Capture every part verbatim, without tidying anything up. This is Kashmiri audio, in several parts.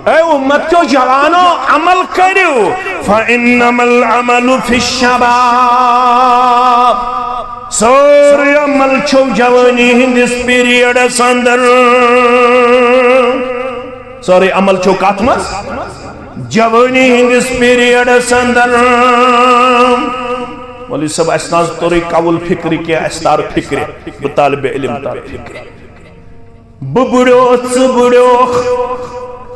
اے امت کیو جوانو، عمل کٔرِو۔ فإنما العمل في الشباب۔ سورُے عمل چھو جوانی ہندس پیریڈس اندر۔ سورُے عمل چھو کتھ منٛز؟ جوانی ہندس پیریڈس اندر۔ مولوی صٲب، اسہِ نہ حظ توٚرُے قول فکرِ کینٛہہ، اسہِ تار فکرِ۔ بہٕ طالب علم تار فکرِ۔ بہٕ بُڑیوس، ژٕ بُڑیوکھ۔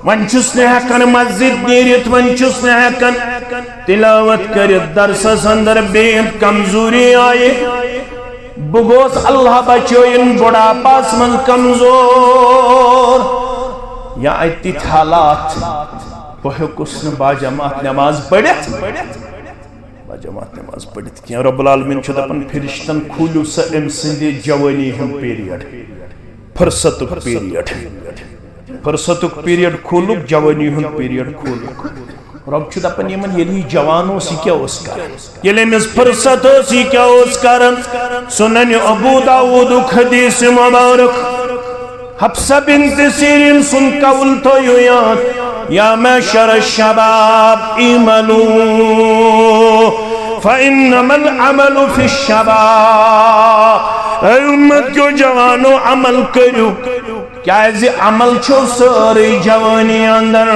وۄنۍ چھُس نہٕ ہٮ۪کان مسجد نیٖرِتھ، وۄنۍ چھُس نہٕ ہٮ۪کان تلاوت کٔرِتھ، درسس اندر بِہِتھ، کمزوری آیہِ۔ بہٕ گوس، اللہ بچٲیِن، بُڑھاپس منٛز کمزور۔ یا آیہِ تِتھۍ حالات، بہٕ ہیوٚکُس نہٕ باجماعت نماز پٔرِتھ۔ باجماعت نماز پٔرِتھ کینٛہہ۔ رب العالمین چھُ دپان، فرشتن، کھوٗلِو سا أمۍ سٕنٛدِ جوٲنی ہُنٛد پیریڈ، فرصتُک پیریڈ۔ فرصتُک پیریڈ کھوٗلُکھ، جوٲنی ہُنٛد پیریڈ کھوٗلُکھ۔ رب چھُ دپان یِمن، ییٚلہِ یہِ جوان اوس، یہِ کیٛاہ اوس کران؟ ییٚلہِ أمِس فرصت ٲس، یہِ کیٛاہ اوس کران؟ سنن ابو داوودُک حدیث مبارک۔ حفصہ بنت سیرین سُنٛد قول تھٲیِو یاد، یا معشر الشباب اعملوا فإنما العمل في الشباب۔ اے امت کیو جوانو، عمل کٔرِو، کیازِ عمل چھو سٲرٕے جوٲنی اندر۔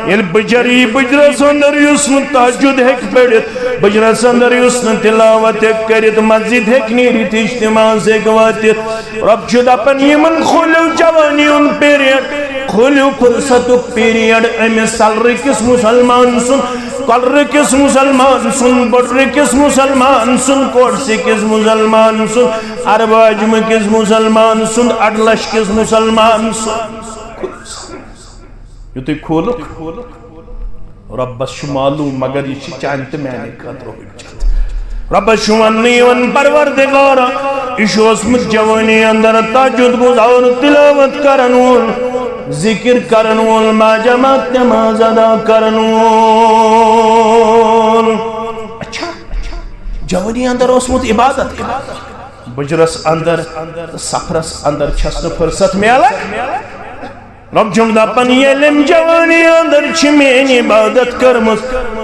ییٚلہِ بُجر یی، بُجرس اندر یُس نہٕ تہجد ہیٚکہِ پٔرِتھ، بُجرس اندر یُس نہٕ تلاوت ہیٚکہِ کٔرِتھ، مسجد ہیٚکہِ نیٖرِتھ، اجتماعس ہیٚکہِ وٲتِتھ، رب چھُ دپان، یِمن کھوٗلِو جوٲنی ہُنٛد پیریڈ، کھوٗلِو فرصتُک پیریڈ۔ أمِس سلرٕ کِس مسلمان سُنٛد، کۄلرٕ کِس مسلمان سُنٛد، بۄٹرٕ کِس مسلمان سُنٛد، کوٹسہِ کِس مسلمان سُنٛد، عرب اعجمہٕ کِس مسلمان سُنٛد، اڈلچھ کِس مسلمان سُنٛد۔ یُتھُے کھوٗلُکھ، رۄبس چھُ معلوم، مگر یہِ چھِ چانہِ تہٕ میانہِ خٲطرٕ حُجت۔ رۄبس چھُ وننہٕ یِوان، پروردگارا، یہِ چھُ اوسمُت جوٲنی اندر تہجد گُزار، تلاوت کرن وول، ذکر کرن وول، باجماعت نماز ادا کرن وول۔ اچھا، جوٲنی اندر اوسمُت عبادت کران، بُجرس اندر تہٕ سفرس اندر چھس نہٕ فرصت میلان۔ رب چھُم دپان، ییٚلہِ أمۍ جوٲنی اندر چھِ میٲنۍ عبادت کٔرمٕژ،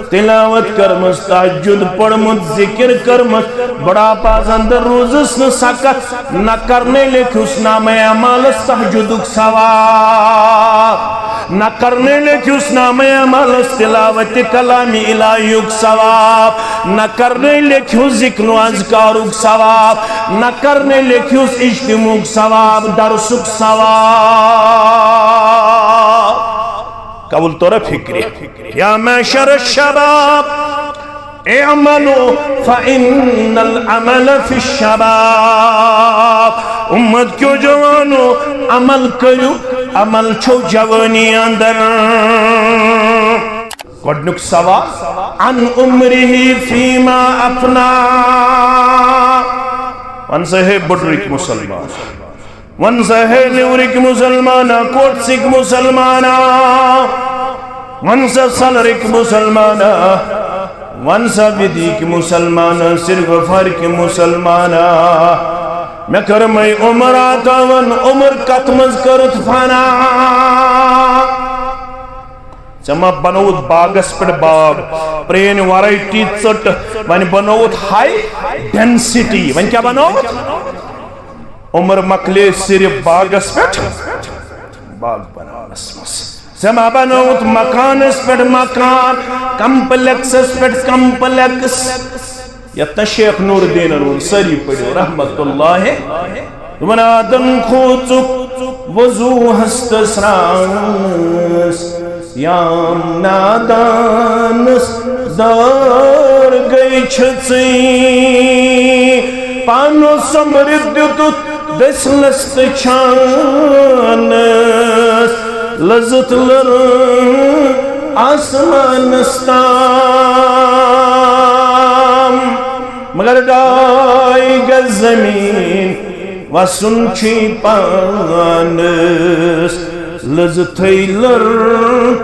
تلاوت کٔرمٕژ، تہجد پوٚرمُت، ذکر کٔرمٕژ، بُڑھاپس اندر روٗزٕس نہٕ سکت، نہ کرنے لیکھِس نامہ اعمالس تہجدُک ثواب، نہ کرنے لیکھِس نامہ اعمالس تلاوت کلام الہیُک ثواب، نہ کرنے لیکھِس ذکر و اذکارُک ثواب، نہ کرنے لیکھِس اجتماعُک ثواب، درسُک ثواب۔ قول تورا فکرِ۔ یا معشر الشباب، اعملوا فإن العمل في الشباب۔ امت کیو جوانو، عمل کٔرِو، عمل چھو جوٲنی اندر۔ گۄڈنیُک سوال، عن عمره فيما أفنى۔ وَن سا ہے بُڈرٕکۍ مُسلمان، وَن سا ہے لِورٕکۍ مُسلمانا، کوٹسٕکۍ مُسلمانا، وَن سا سلرٕکۍ مُسلمانا، وَن سا وِدیکۍ مُسلمانا، سِرگُفارٕکۍ مُسلمانا۔ مےٚ کٔرمٕے عمر عطا، وَن عمر کتھ منٛز کٔرٕتھ فنا؟ ژےٚ ما بنووُتھ باغس پٮ۪ٹھ باغ، پرٛٲنۍ variety ژٔٹ، وۄنۍ بنووُتھ high density۔ وۄنۍ کیٛاہ بنووُتھ؟ عمر مۄکلے صرف باغس پٮ۪ٹھ باغ بناونس منٛز۔ ژےٚ ما بنووُتھ مکانس پٮ۪ٹھ مکان، complexس پٮ۪ٹھ complex۔ یتھ نہ شیخ نور الدینن ووٚن، سٲری پٔرِو رحمت اللہ۔ دوٚپُن، آدم کھوژُکھ وضوٗہس تہٕ سرٛانٛگنس، یام نادانس دٲر گٔے چھٔژٕے۔ پانہٕ سۄمبرِتھ دیُتُتھ دٔسلس تہٕ چھانس، لٔزٕتھ لٔر آسمانس تام۔ مگر ڈاے گز زمین وسُن چھُے پانس، لٔزٕتھٕے لٔر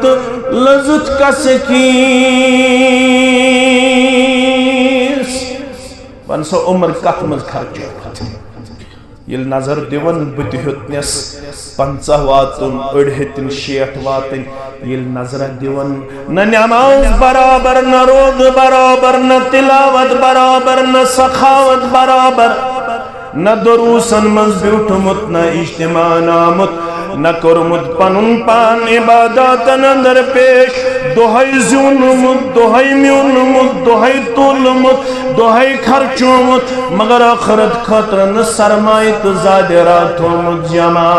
تہٕ لٔزٕتھ کس کیس۔ وَن سا عمر کتھ منٛز خرچووُتھ؟ ییٚلہِ نظر دِوان، بہٕ تہِ ہیوٚتنس پنٛژاہ واتُن، أڑۍ ہیٚتِن شیٹھ واتٕنۍ۔ ییٚلہِ نظر دِوان، نہ نماز برابر، نہ روزٕ برابر، نہ تلاوت برابر، نہ سخاوت برابر، نہ دروسن منٛز بیوٗٹھمُت، نہ اجتماعن آمُت، نہ کوٚرمُت پنُن پان عباداتن اندر پیش۔ دۄہے زیوٗنمُت، دۄہے میوٗنمُت، دۄہے تُلمُت، دۄہے خرچومُت، مگر ٲخرت خٲطرٕ نہٕ سرمایہِ تہٕ زادِرا تھومُت جمع۔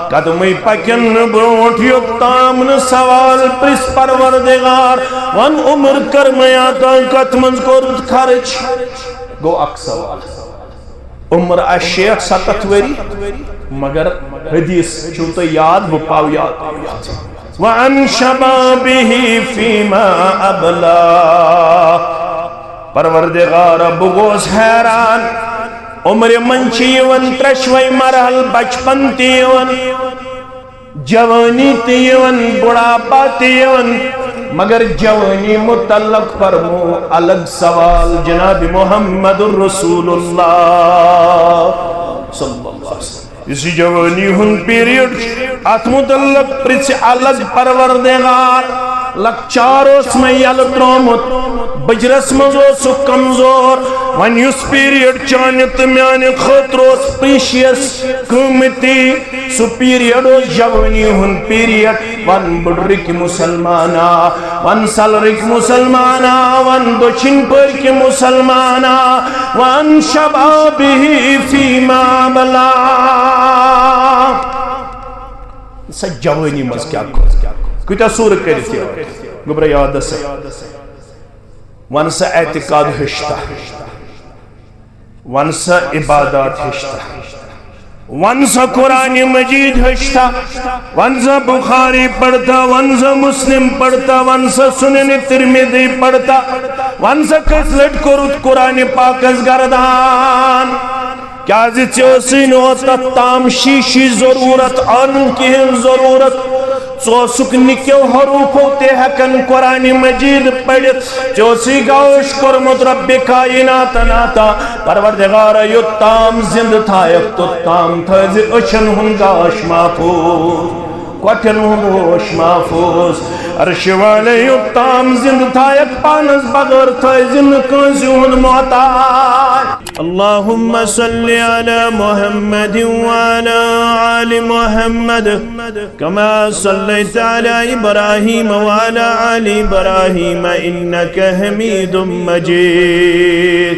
قدمٕے پکن نہٕ برونٛٹھ، یوٚتام نہٕ سوال پرٛژھ پروردگار، وَن عمر کٔرمَے عطا، کتھ منٛز کوٚرُتھ خرچ؟ گوٚو اکھ سوال۔ عمر آسہِ شیٹھ ستتھ ؤری، مگر حدیث چھُو تۄہہِ یاد، بہٕ پاو یاد۔ وَعَن شَبَابِهِ فِيمَا أَبْلَاهُ۔ پروردگارا، بہٕ گوس حیران، عمرِ منٛز چھِ یِوان ترٛٮ۪شوَے مرحل، بچپن تہِ یِوان، جوانی تہِ یِوان، بُڑھاپا تہِ یِوان، مگر جوانی متعلق فرمو الگ سوال جناب محمد رسول اللہ صلی اللہ علیہ وسلم۔ یُس یہِ جوانی ہُنٛد پیریڈ چھُ، اتھ متعلق پرژھِ الگ پروردگار۔ لۄکچار اوس مےٚ یلہٕ ترٛوومُت، بجرس منٛز اوسُکھ کمزور۔ وۄنۍ یُس پیریڈ چانہِ تہٕ میانہِ خٲطرٕ اوس پریشیس، قۭمتی، سُہ پیریڈ اوس جوانی ہُنٛد پیریڈ۔ ون بُڈرٕکۍ مسلمانا، ون سلرٕکۍ مسلمانا، ون دٔچھِنۍ پٔرکۍ مسلمانا، وَعَن شَبَابِهِ فِيمَا أَبْلَاهُ۔ سا جوانی منٛز کیٛاہ کوٚر؟ کۭتیٛاہ سورٕ کٔرِتھ یِوان؟ گوٚبرا یادس۔ وَن سا اعتقاد ہیوٚچھتا؟ وَن سا عبادات ہیوٚچھتا؟ وَن سا قرآن مجید ہیوٚچھتا؟ وَن سا بخاری پڑھتا؟ وَن سا مسلم پڑھتا؟ وَن سا سنن ترمذی پڑھتا؟ وَن سا کٔژ لٹہِ کوٚرُتھ قرآن پاکس گردان؟ کیازِ ژےٚ ٲسٕے نہٕ اوتتھ تام شیٖشی ضروٗرت، انُن کِہیٖنۍ ضروٗرت۔ ژٕ اوسُکھ نِکیو حروٗفو تہِ ہٮ۪کان قرآن مجید پٔرِتھ۔ ژےٚ اوسُے گاش کوٚرمُت ربِ کائناتن عطا۔ پروردگارا، یوٚت تام زِندٕ تھایَکھ، توٚت تام تھٲوزِ أچھن ہُنٛد گاش محفوٗظ، کۄٹھٮ۪ن ہُنٛد ہوش محفوٗظ۔ عرشہِ والے، یوٚت تام زِندٕ تھایَکھ پانس بغٲر، تھٲوزِ نہٕ کٲنٛسہِ ہُنٛد محتاج۔ اللهم صل على محمد وعلى آل محمد كما صليت على إبراهيم وعلى آل إبراهيم إنك حميد مجيد.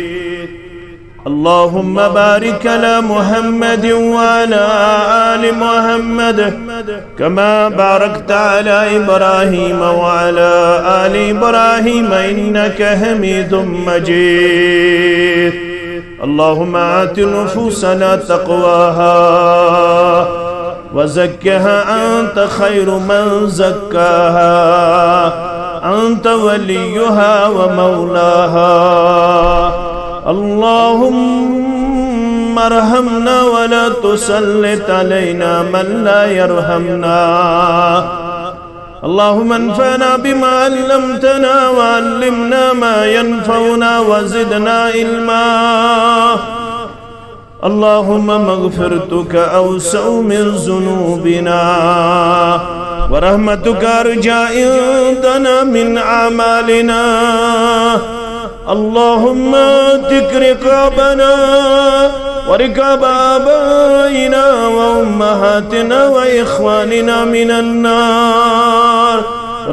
اللهم بارك على محمد وعلى آل محمد كما باركت على إبراهيم وعلى آل إبراهيم إنك حميد مجيد. اللهم آت نفوسنا تقواها وزكها أنت خير من زكاها أنت وليها ومولاها. اللهم ارحمنا ولا تسلط علينا من لا يرحمنا. اللهم انفعنا بما علمتنا وعلمنا ما ينفعنا وزدنا علما. اللهم مغفرتك أوسع من ذنوبنا ورحمتك أرجى عندنا من أعمالنا. اللهم اعتق رقابنا ورقاب آبائنا وأمهاتنا وإخواننا من النار.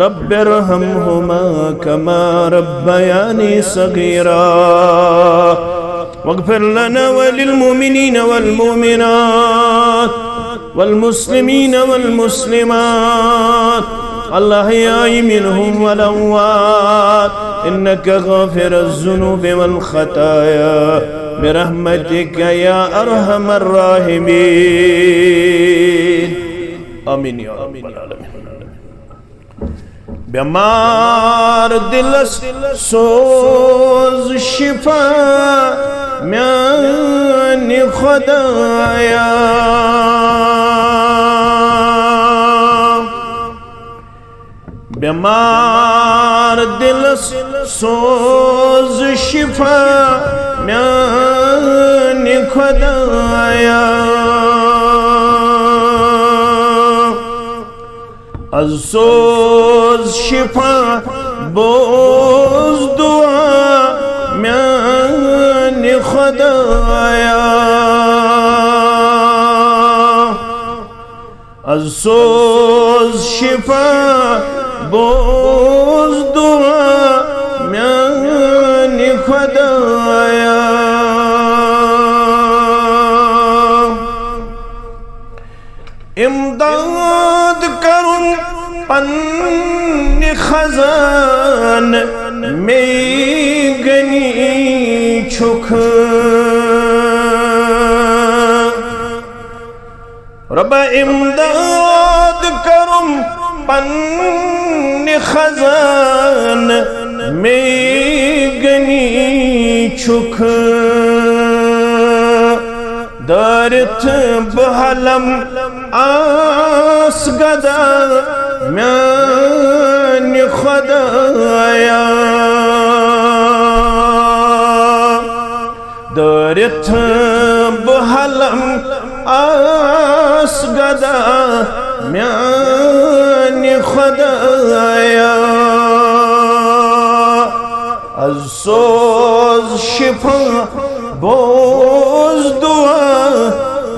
رب ارحمهما كما ربياني صغيرا. واغفر لنا وللمؤمنين والمؤمنات والمسلمين والمسلمات الأحياء منهم والأموات إنك غافر الذنوب والخطايا برحمتك يا أرحم الراحمين. آمين يا رب العالمين. بیمار دلس سوز شفا میانہِ خدایا۔ بیمار دلس سوز شفا میانہِ خدایا۔ از سوز شفا، بوز دعا میانہِ خدایا۔ از سوز شفا، بوز دعا میانہِ خدایا۔ امداد کرُن پننہِ خزانہٕ مے غنی چھُکھ۔ رۄبا امداد کرُن پننہِ خزانہٕ مے غنی چھُکھ۔ دٲرِتھ بہٕ حلم آس گدا میانہِ خدایا۔ دٲرِتھ بہٕ حلم آس گدا میانہِ خدایا۔ از سوز شفا، بوز دعا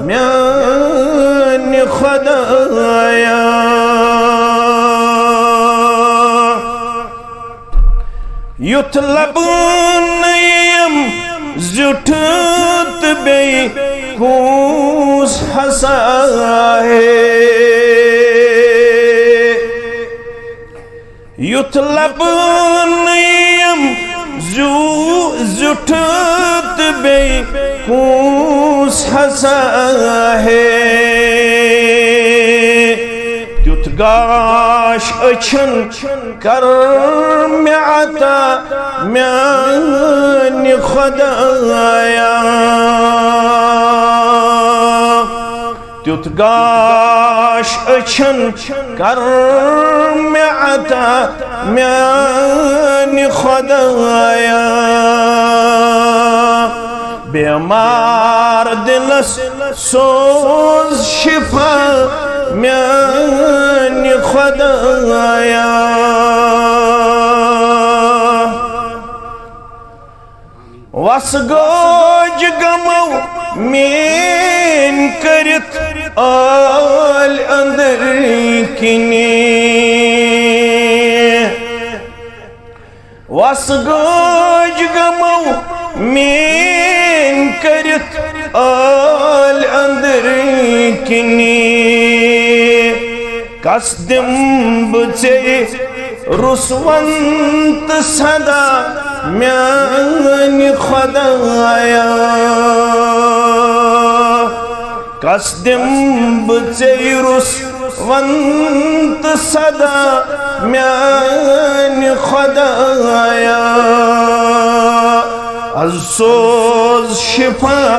میانہِ خدایا۔ یُتھ لبہٕ نہٕ یِم زیُٹھ تہٕ بیٚیہِ کُس ہسا ہے۔ یُتھ لبہٕ نہٕ یِم زیوٗ-، زیُٹھ تہٕ بیٚیہِ کُس ہسا ہے۔ تیُتھ گاش أچھن کر مےٚ عطا میانہِ خدایا۔ تیُتھ گاش أچھن کر مےٚ عطا میانہِ خدایا۔ بیمار دلس سوز شفا میانہِ خدایا۔ وس گوج غمو مین کٔرِتھ ٲلۍ أنٛدٕرۍ کِنی۔ وس گوج غمو مین کٔرِتھ ٲلۍ أنٛدٕرۍ کِنی۔ کس دِمہٕ بہٕ ژےٚ رُسون تہٕ صدا میانہِ خدایا۔ کس دِمہٕ بہٕ ژےٚ رُسون تہٕ صدا میانہِ خدایا۔ از سوز شفا،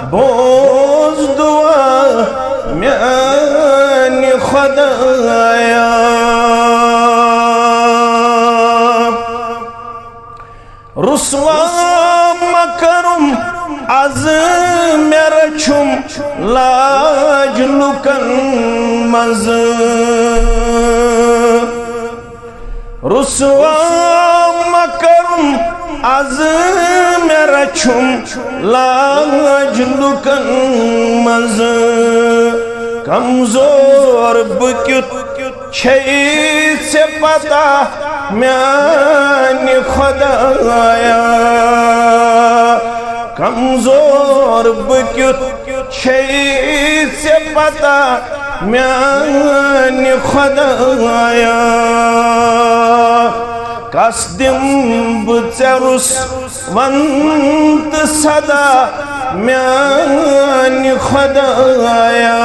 بوز دعا میانہِ خدایا۔ رسوا مہ کرُم از، مےٚ رچھُم لاج لُکن منٛز۔ رسوا مہ کرُم از، مےٚ رچھُم لاج لُکن منٛز۔ کمزور بہٕ کیُتھ چھے ژےٚ پتہ میانہِ خدایا۔ کمزور بہٕ کیُتھ چھے ژےٚ پتہ میانہِ خدایا۔ کس دِمہٕ بہٕ ژےٚ رُسون تہٕ صدا میانہِ خدایا۔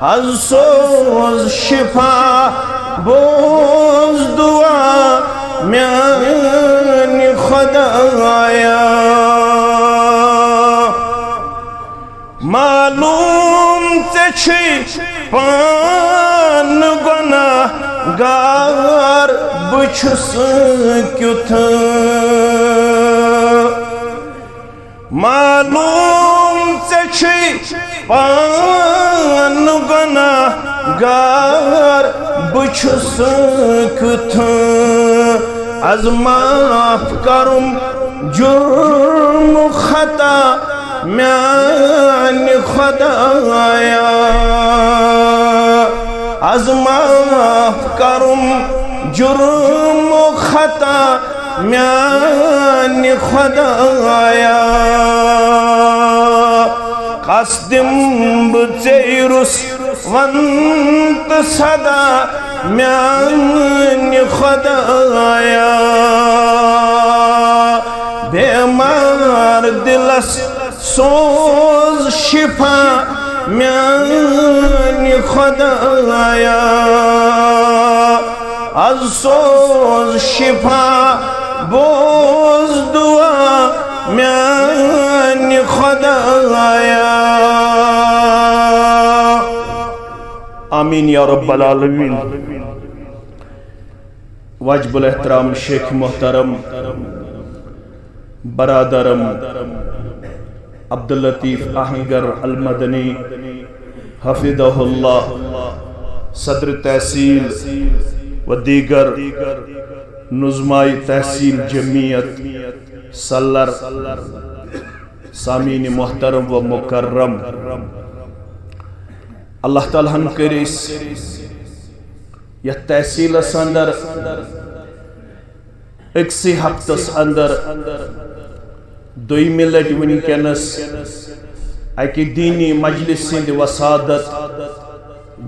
از سوز شفا، بوز دعا میانہِ خدایا۔ معلوم ژےٚ چھُے پانہٕ گۄناہ گار بہٕ چھُس کیُتھ۔ معلوم ژےٚ چھُے پان گۄناہ گار بہٕ چھُس کیُتھ۔ از معاف کرُم جرم خطا میانہِ خدایا، از معاف کرُم جرم و خطا میانہِ خدایا۔ کس دِم بہٕ ژےٚ رُس ونت صدا میانہِ خدایا۔ بیمار دلس سوز شفا میانہِ خدایا۔ از سوز شفا بوز دعا میانہِ خدایا۔ آمین یا رب العالمین۔ واجب الاحترام شیخ محترم، برادرم عبداللطیف آہنگر المدنی حفظہ اللہ، صدر تحصیل و دیگر نظماء تحصیل جمعیت سلر، سامعین محترم و مکرم، اللہ تعالیٰ ہن کٔرۍ أسۍ یتھ تحصیلس اندر أکسٕے ہفتس اندر دوٚیمہِ لٹہِ وٕنکیٚنس اکہِ دینی مجلس ہٕنٛدِ وسادت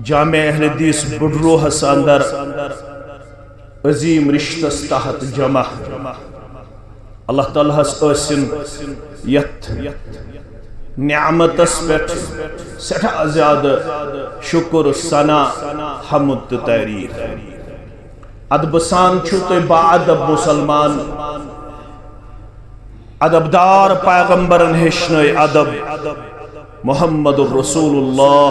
جامع اہل حدیث بڈروہس اندر عظیم رشتس تحت جمع۔ اللہ تعالیٰ ہس ٲسِن یتھ نعمتس پٮ۪ٹھ سٮ۪ٹھاہ زیادٕ شکر، ثنا، حمد تہٕ تعریف۔ ادبہٕ سان چھِو تُہۍ باادب مسلمان۔ ادبدار پیغمبرن ہیٚچھنٲے ادب۔ محمد رسول اللہ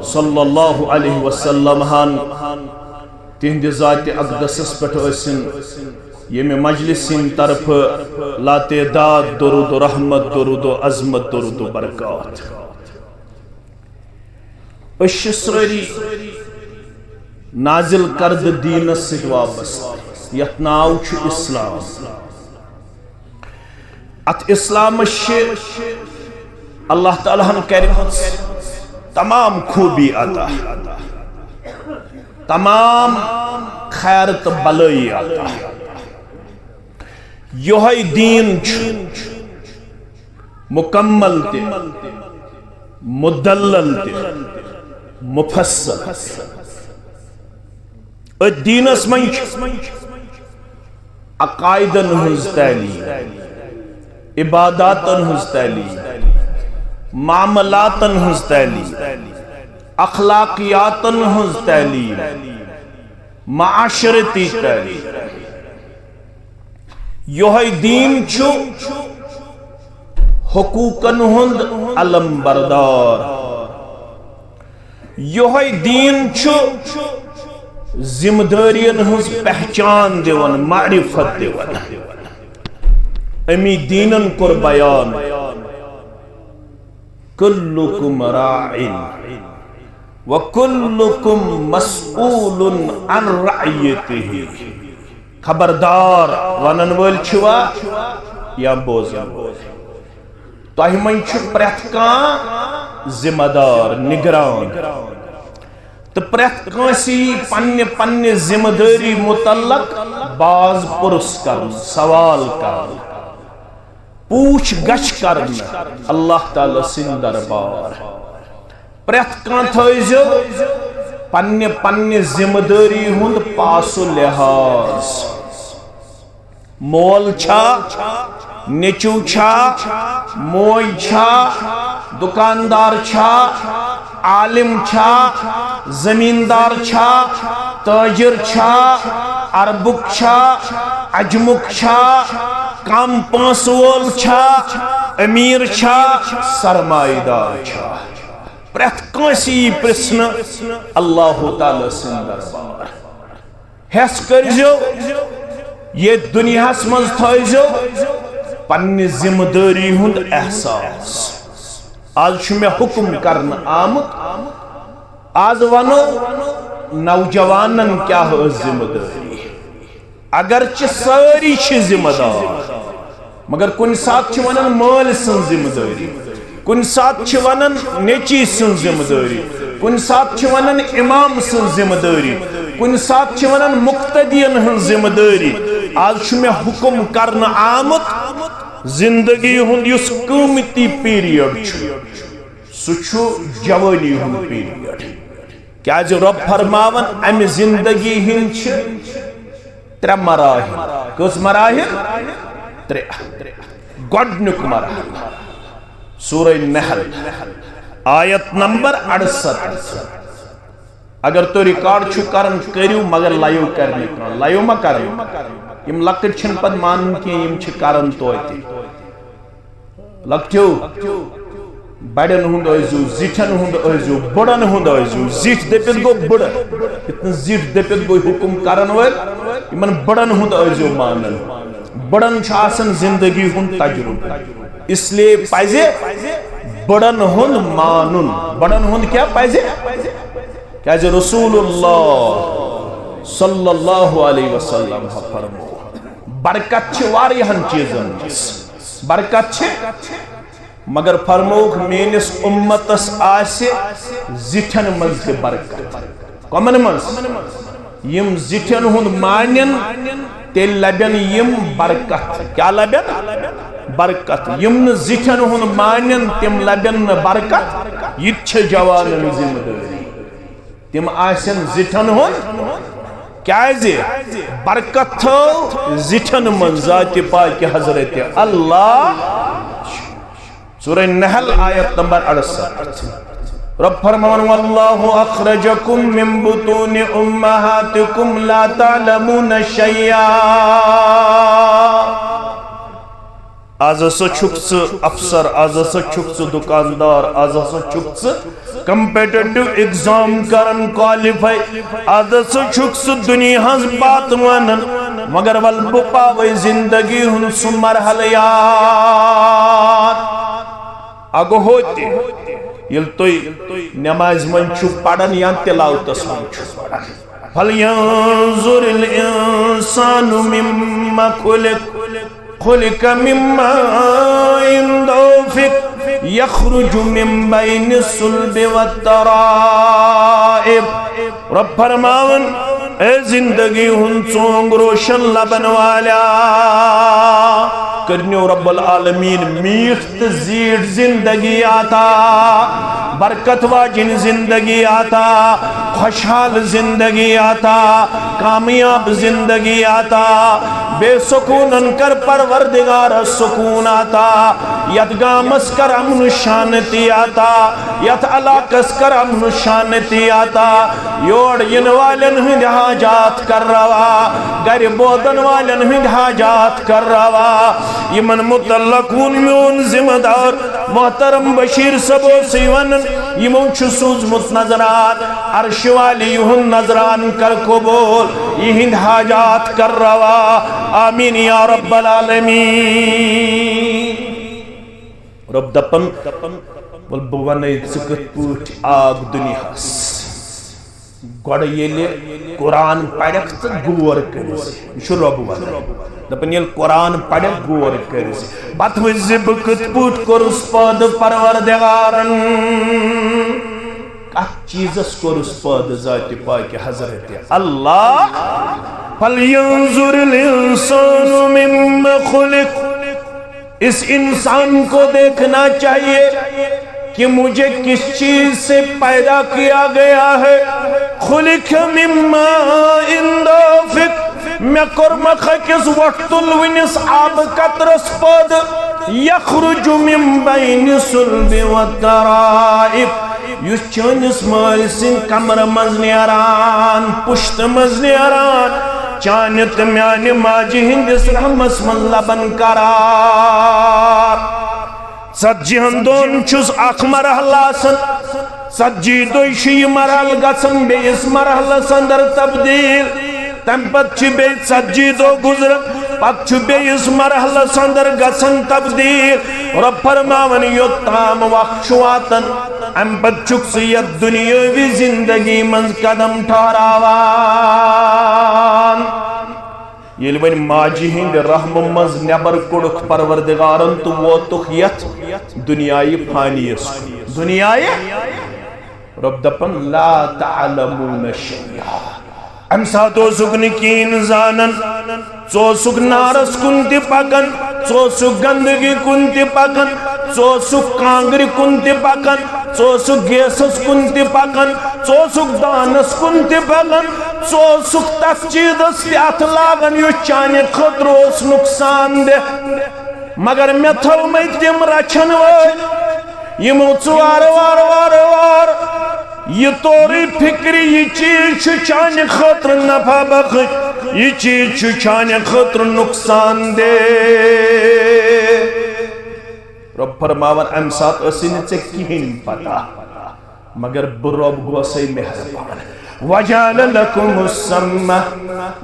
صلی اللہ علیہ وسلم ہن تہنٛدِ ذاتِ اقدسس پٮ۪ٹھ ٲسِن ییٚمہِ مجلس ہٕنٛدِ طرفہٕ لاتعداد درود و رحمت، درود و عظمت، درود و برکات۔ أسۍ چھِ سٲری نازل کردٕ دیٖنس سۭتۍ وابستہٕ، یتھ ناو چھُ اسلام۔ اتھ اسلامس چھِ اللہ تعالیٰ ہن کرِمٕژ تمام خوٗبی عطا، تمام خیر تہٕ بلٲیی عطا۔ یۄہے دیٖن چھُ مکمل تہِ، مدلل تہِ، مفصل۔ أتھۍ دیٖنس منٛز چھِ عقائدن ہٕنٛز تعلیٖم، عباداتن ہٕنٛز تعلیٖم، معاملاتن ہٕنٛز تعلیٖم، اخلاقیاتن ہٕنٛز تعلیٖم، معاشرتی تعلیٖم۔ یۄہے دیٖن چھُ حقوقن ہُنٛد علم بردار۔ یۄہے دیٖن چھُ ذمہٕ دٲرین ہٕنٛز پہچان دِوان، معرفت دِوان۔ امی دیٖنن کوٚر بیان، "کلکم راع و کلکم مسئول عن رعیتہ"۔ خبردار، ونن وٲلۍ چھِوا یا بوزن وٲلۍ؟ تۄہہِ منٛز چھُ پرٛٮ۪تھ کانٛہہ ذمہٕ دار، نگران، تہٕ پرٛٮ۪تھ کٲنٛسہِ یی پننہِ پننہِ ذمہٕ دٲری متعلق باز پرُس کرنہٕ، سوال کرنہٕ، پوٗچھ گچھ کرنہٕ اللہ تعالیٰ سٕنٛدِ دربار۔ پرٛٮ۪تھ کانٛہہ تھٲیزیو پننہِ پننہِ ذمہٕ دٲری ہُنٛد پاس و لحاظ۔ مول چھا، نیٚچو چھا، موج چھا، دُکاندار چھا، عالم چھا، زمیٖندار چھا، تٲجِر چھا، عربُک چھا، عجمُک چھا، کم پونٛسہٕ وول چھا، أمیٖر چھا، سرمایہِ دار چھا؟ پرٛٮ۪تھ کٲنٛسہِ یی پرٛژھنہٕ اللہ تعالیٰ سٕنٛدِ دربار۔ ہٮ۪س کٔرزیو، ییٚتہِ دُنیاہس منٛز تھٲیزیو پننہِ ذمہٕ دٲری ہُنٛد احساس۔ آز چھُ مےٚ حُکم کرنہٕ آمُت، آز ونو نوجوانن کیٛاہ ٲس ذمہٕ دٲری۔ اگرچہِ سٲری چھِ ذمہٕ دار، مگر کُنہِ ساتہٕ چھِ ونان مٲلۍ سٕنٛز ذمہٕ دٲری، کُنہِ ساتہٕ چھِ ونان نیٚچی سٕنٛز ذمہٕ دٲری، کُنہِ ساتہٕ چھِ ونان امام سٕنٛز ذمہٕ دٲری، کُنہِ ساتہٕ چھِ ونان مقتدین ہٕنٛز ذمہٕ دٲری۔ آز چھُ مےٚ حُکم کرنہٕ آمُت، زندگی ہُنٛد یُس قۭمتی پیریڈ چھُ، سُہ چھُ جوٲنی ہُنٛد پیریڈ۔ کیازِ رۄب فرماوان، امہِ زندگی ہٕنٛدۍ چھِ ترٛےٚ مراحل۔ کٔژ مراحل؟ ترٛےٚ۔ گۄڈٕنیُک مرحلہٕ، سورہ نحل، آیت نمبر اَڑسَتتھ۔ اگر تُہۍ ریکارڈ چھِو کران، کٔرِو، مگر لایِو کرنہٕ کانٛہہ، لایِو ما کران؟ یِم لۄکٕٹۍ چھِنہٕ پتہٕ مانان کینٛہہ، یِم چھِ کران توتہِ۔ لۄکٹیو، بڑٮ۪ن ہُنٛد ٲسۍزیو، زِٹھٮ۪ن ہُنٛد ٲسۍزیو، بٔڑن ہُنٛد ٲسۍزیو۔ زِٹھۍ دٔپِتھ گوٚو بٔڑٕ، یِتھ نہٕ زِٹھۍ دٔپِتھ گوٚو حُکُم کرن وٲلۍ، یِمن بٔڑن ہُنٛد ٲسۍزیو مانان۔ بٔڑن چھُ آسان زندگی ہُنٛد تجربہٕ، اس لیے پزِ بٔڑن ہُنٛد مانُن۔ بڑن ہُنٛد کیٛاہ پزِ؟ کیٛازِ رسول اللہ صلی اللہ علیہ وسلم فرمو، برکت چھِ واریاہن چیٖزن منٛز۔ برکت چھِ، مگر فرمووُکھ، میٲنِس اُمتس آسہِ زِٹھٮ۪ن منٛز تہِ برکت۔ کمن منٛز؟ یِم زِٹھٮ۪ن ہُنٛد مانن، تیٚلہِ لبن یِم برکت۔ کیٛاہ لبن؟ برکت۔ یِم نہٕ زِٹھٮ۪ن ہُنٛد مانن، تِم لبن نہٕ برکت۔ یہِ تہِ چھِ جوانن ذمہٕ دٲری۔ تِم آسن زِٹھٮ۪ن ہُنٛد، کیازِ؟ برکت تھٲو زِٹھٮ۪ن منٛز ذاتِ پاکہِ حضرت اللہ۔ سورہ نحل، آیت نمبر اَڑسَتتھ۔ رۄب فرماوان، واللہ اخرجکم من بطون امہاتکم لا تعلمون شیئا۔ از ہسا چھُکھ ژٕ افسر، از ہسا چھُکھ ژٕ دُکاندار، از ہسا چھُکھ ژٕ کمپیٹیٹو ایگزام کران کوالیفائی، از ہسا چھُکھ ژٕ دُنیاہس باتھ ونان، مگر ول بہٕ پاوے زندگی ہُنٛد سُہ مرحلہٕ یاد۔ اگوٚو ہوٚتہِ، ییٚلہِ تُہۍ نمازِ منٛز چھِو پران یا تلاوتس منٛز چھِو پران، فلینظر الانسان مما خلق، خلق من ماء دافق، یخرج من بین الصلب والترائب۔ رۄب فرماوان، اے زندگی ہُنٛد ژونگ روشن لبن والیا، کٔرنیو رب العالمین میٖٹھ تہٕ زیٖٹھ زندگی عطا، برکت واجن زندگی عطا، خوشحال زندگی عطا، کامیاب زندگی عطا۔ بے سکونن کر پروردگار سکون عطا، یتھ گامس کر امن شانتی عطا، یتھ علاقس کر امن شانتی عطا۔ یور ین والن ہند حاجات کر روا، گرِ بودن والن ہند حاجات کر روا۔ یمن متعلق وون میون ذمہ دار محترم بشیر صٲب اوسُے ونان، یمو چھُ سوٗزمُت نذران، عرش والی یہُنٛد نذران کر قبول، یہنٛد حاجات کر روا۔ آمین یا رب العالمین۔ رب دپان، ول بہٕ ونے ژٕ کِتھ پٲٹھۍ آکھ دُنیاہس۔ گۄڈٕ ییٚلہِ قرآن پرکھ تہٕ غور کٔرۍ زِ، یہِ چھُ رۄب ونان۔ دپان، ییٚلہِ قرآن پرکھ، غور کٔرۍ زِ، پتہٕ وٕچھ زِ بہٕ کِتھ پٲٹھۍ کوٚرُس پٲدٕ پروردگارن۔ کتھ چیٖزس کوٚرُس پٲدٕ؟ ذاتِ پاکہِ حضرت اللہ۔ فلینظر الانسان مما خلق۔ اس انسان کو دیکھنا چاہیے کہ مجھے کس چیز سے پیدا کیا گیا ہے۔ خلق من ماء دافق، مےٚ کوٚرمکھ أکِس وۄٹھ تُلوٕنِس آبہٕ قطرس پٲدٕ۔ یخرج من بین الصلب والترائب، یُس چٲنِس مٲلۍ سٕنٛدِ کمرٕ منٛز نیران، پُشتہٕ منٛز نیران، چانہِ تہٕ میانہِ ماجہِ ہٕنٛدِس رحمس منٛز لبن قرار۔ ژتجی ہن دۄہن چھُس اکھ مرحلہٕ آسان، ژتجی دۄہہِ چھُ یہِ مرحلہٕ گژھان بیٚیِس مرحلس اندر تبدیل۔ تمہِ پتہٕ چھِ بیٚیہِ ژتجی دۄہ گُزران، پتہٕ چھُ بیٚیِس مرحلس اندر گژھان تبدیل۔ رۄب فرماوان، یوٚت تام وقت چھُ واتان، امہِ پتہٕ چھُکھ ژٕ یتھ دُنیٲوی زندگی منٛز قدم ٹھہراوان۔ ییٚلہِ وۄنۍ ماجہِ ہٕنٛدِ رحمہٕ منٛز نٮ۪بر کوٚڑُکھ پروردگارن تہٕ ووتُکھ یتھ دُنیاے فانیس کُن۔ دُنیاے رۄب دپان، لا تعلمون شیئا۔ امہِ ساتہٕ اوسُکھ نہٕ کِہیٖنۍ زانان۔ ژٕ اوسُکھ نارس کُن تہِ پکان، ژٕ اوسُکھ گندگی کُن تہِ پکان، ژٕ اوسُکھ کانگرِ کُن تہِ پکان، ژٕ اوسُکھ گیسس کُن تہِ پکان، ژٕ اوسُکھ دانس کُن تہِ پکان، ژٕ اوسُکھ تتھ چیٖزس تہِ اتھٕ لاگان یُس چانہِ خٲطرٕ اوس نقصان دہ۔ مگر مےٚ تھٲومٕتۍ تِم رچھن وٲلۍ، یِمو ژٕ وارٕ وارٕ وارٕ وارٕ یہِ تورٕے فکرِ، یہِ چیٖز چھُ چانہِ خٲطرٕ نفع بخش، یہِ چیٖز چھُ چانہِ خٲطرٕ نقصان دہ۔ رۄب فرماوان، امہِ ساتہٕ ٲسٕے نہٕ ژےٚ کِہیٖنۍ پتہ۔ مگر بہٕ رۄب گوسے مہربان۔ وجعل لكم السمع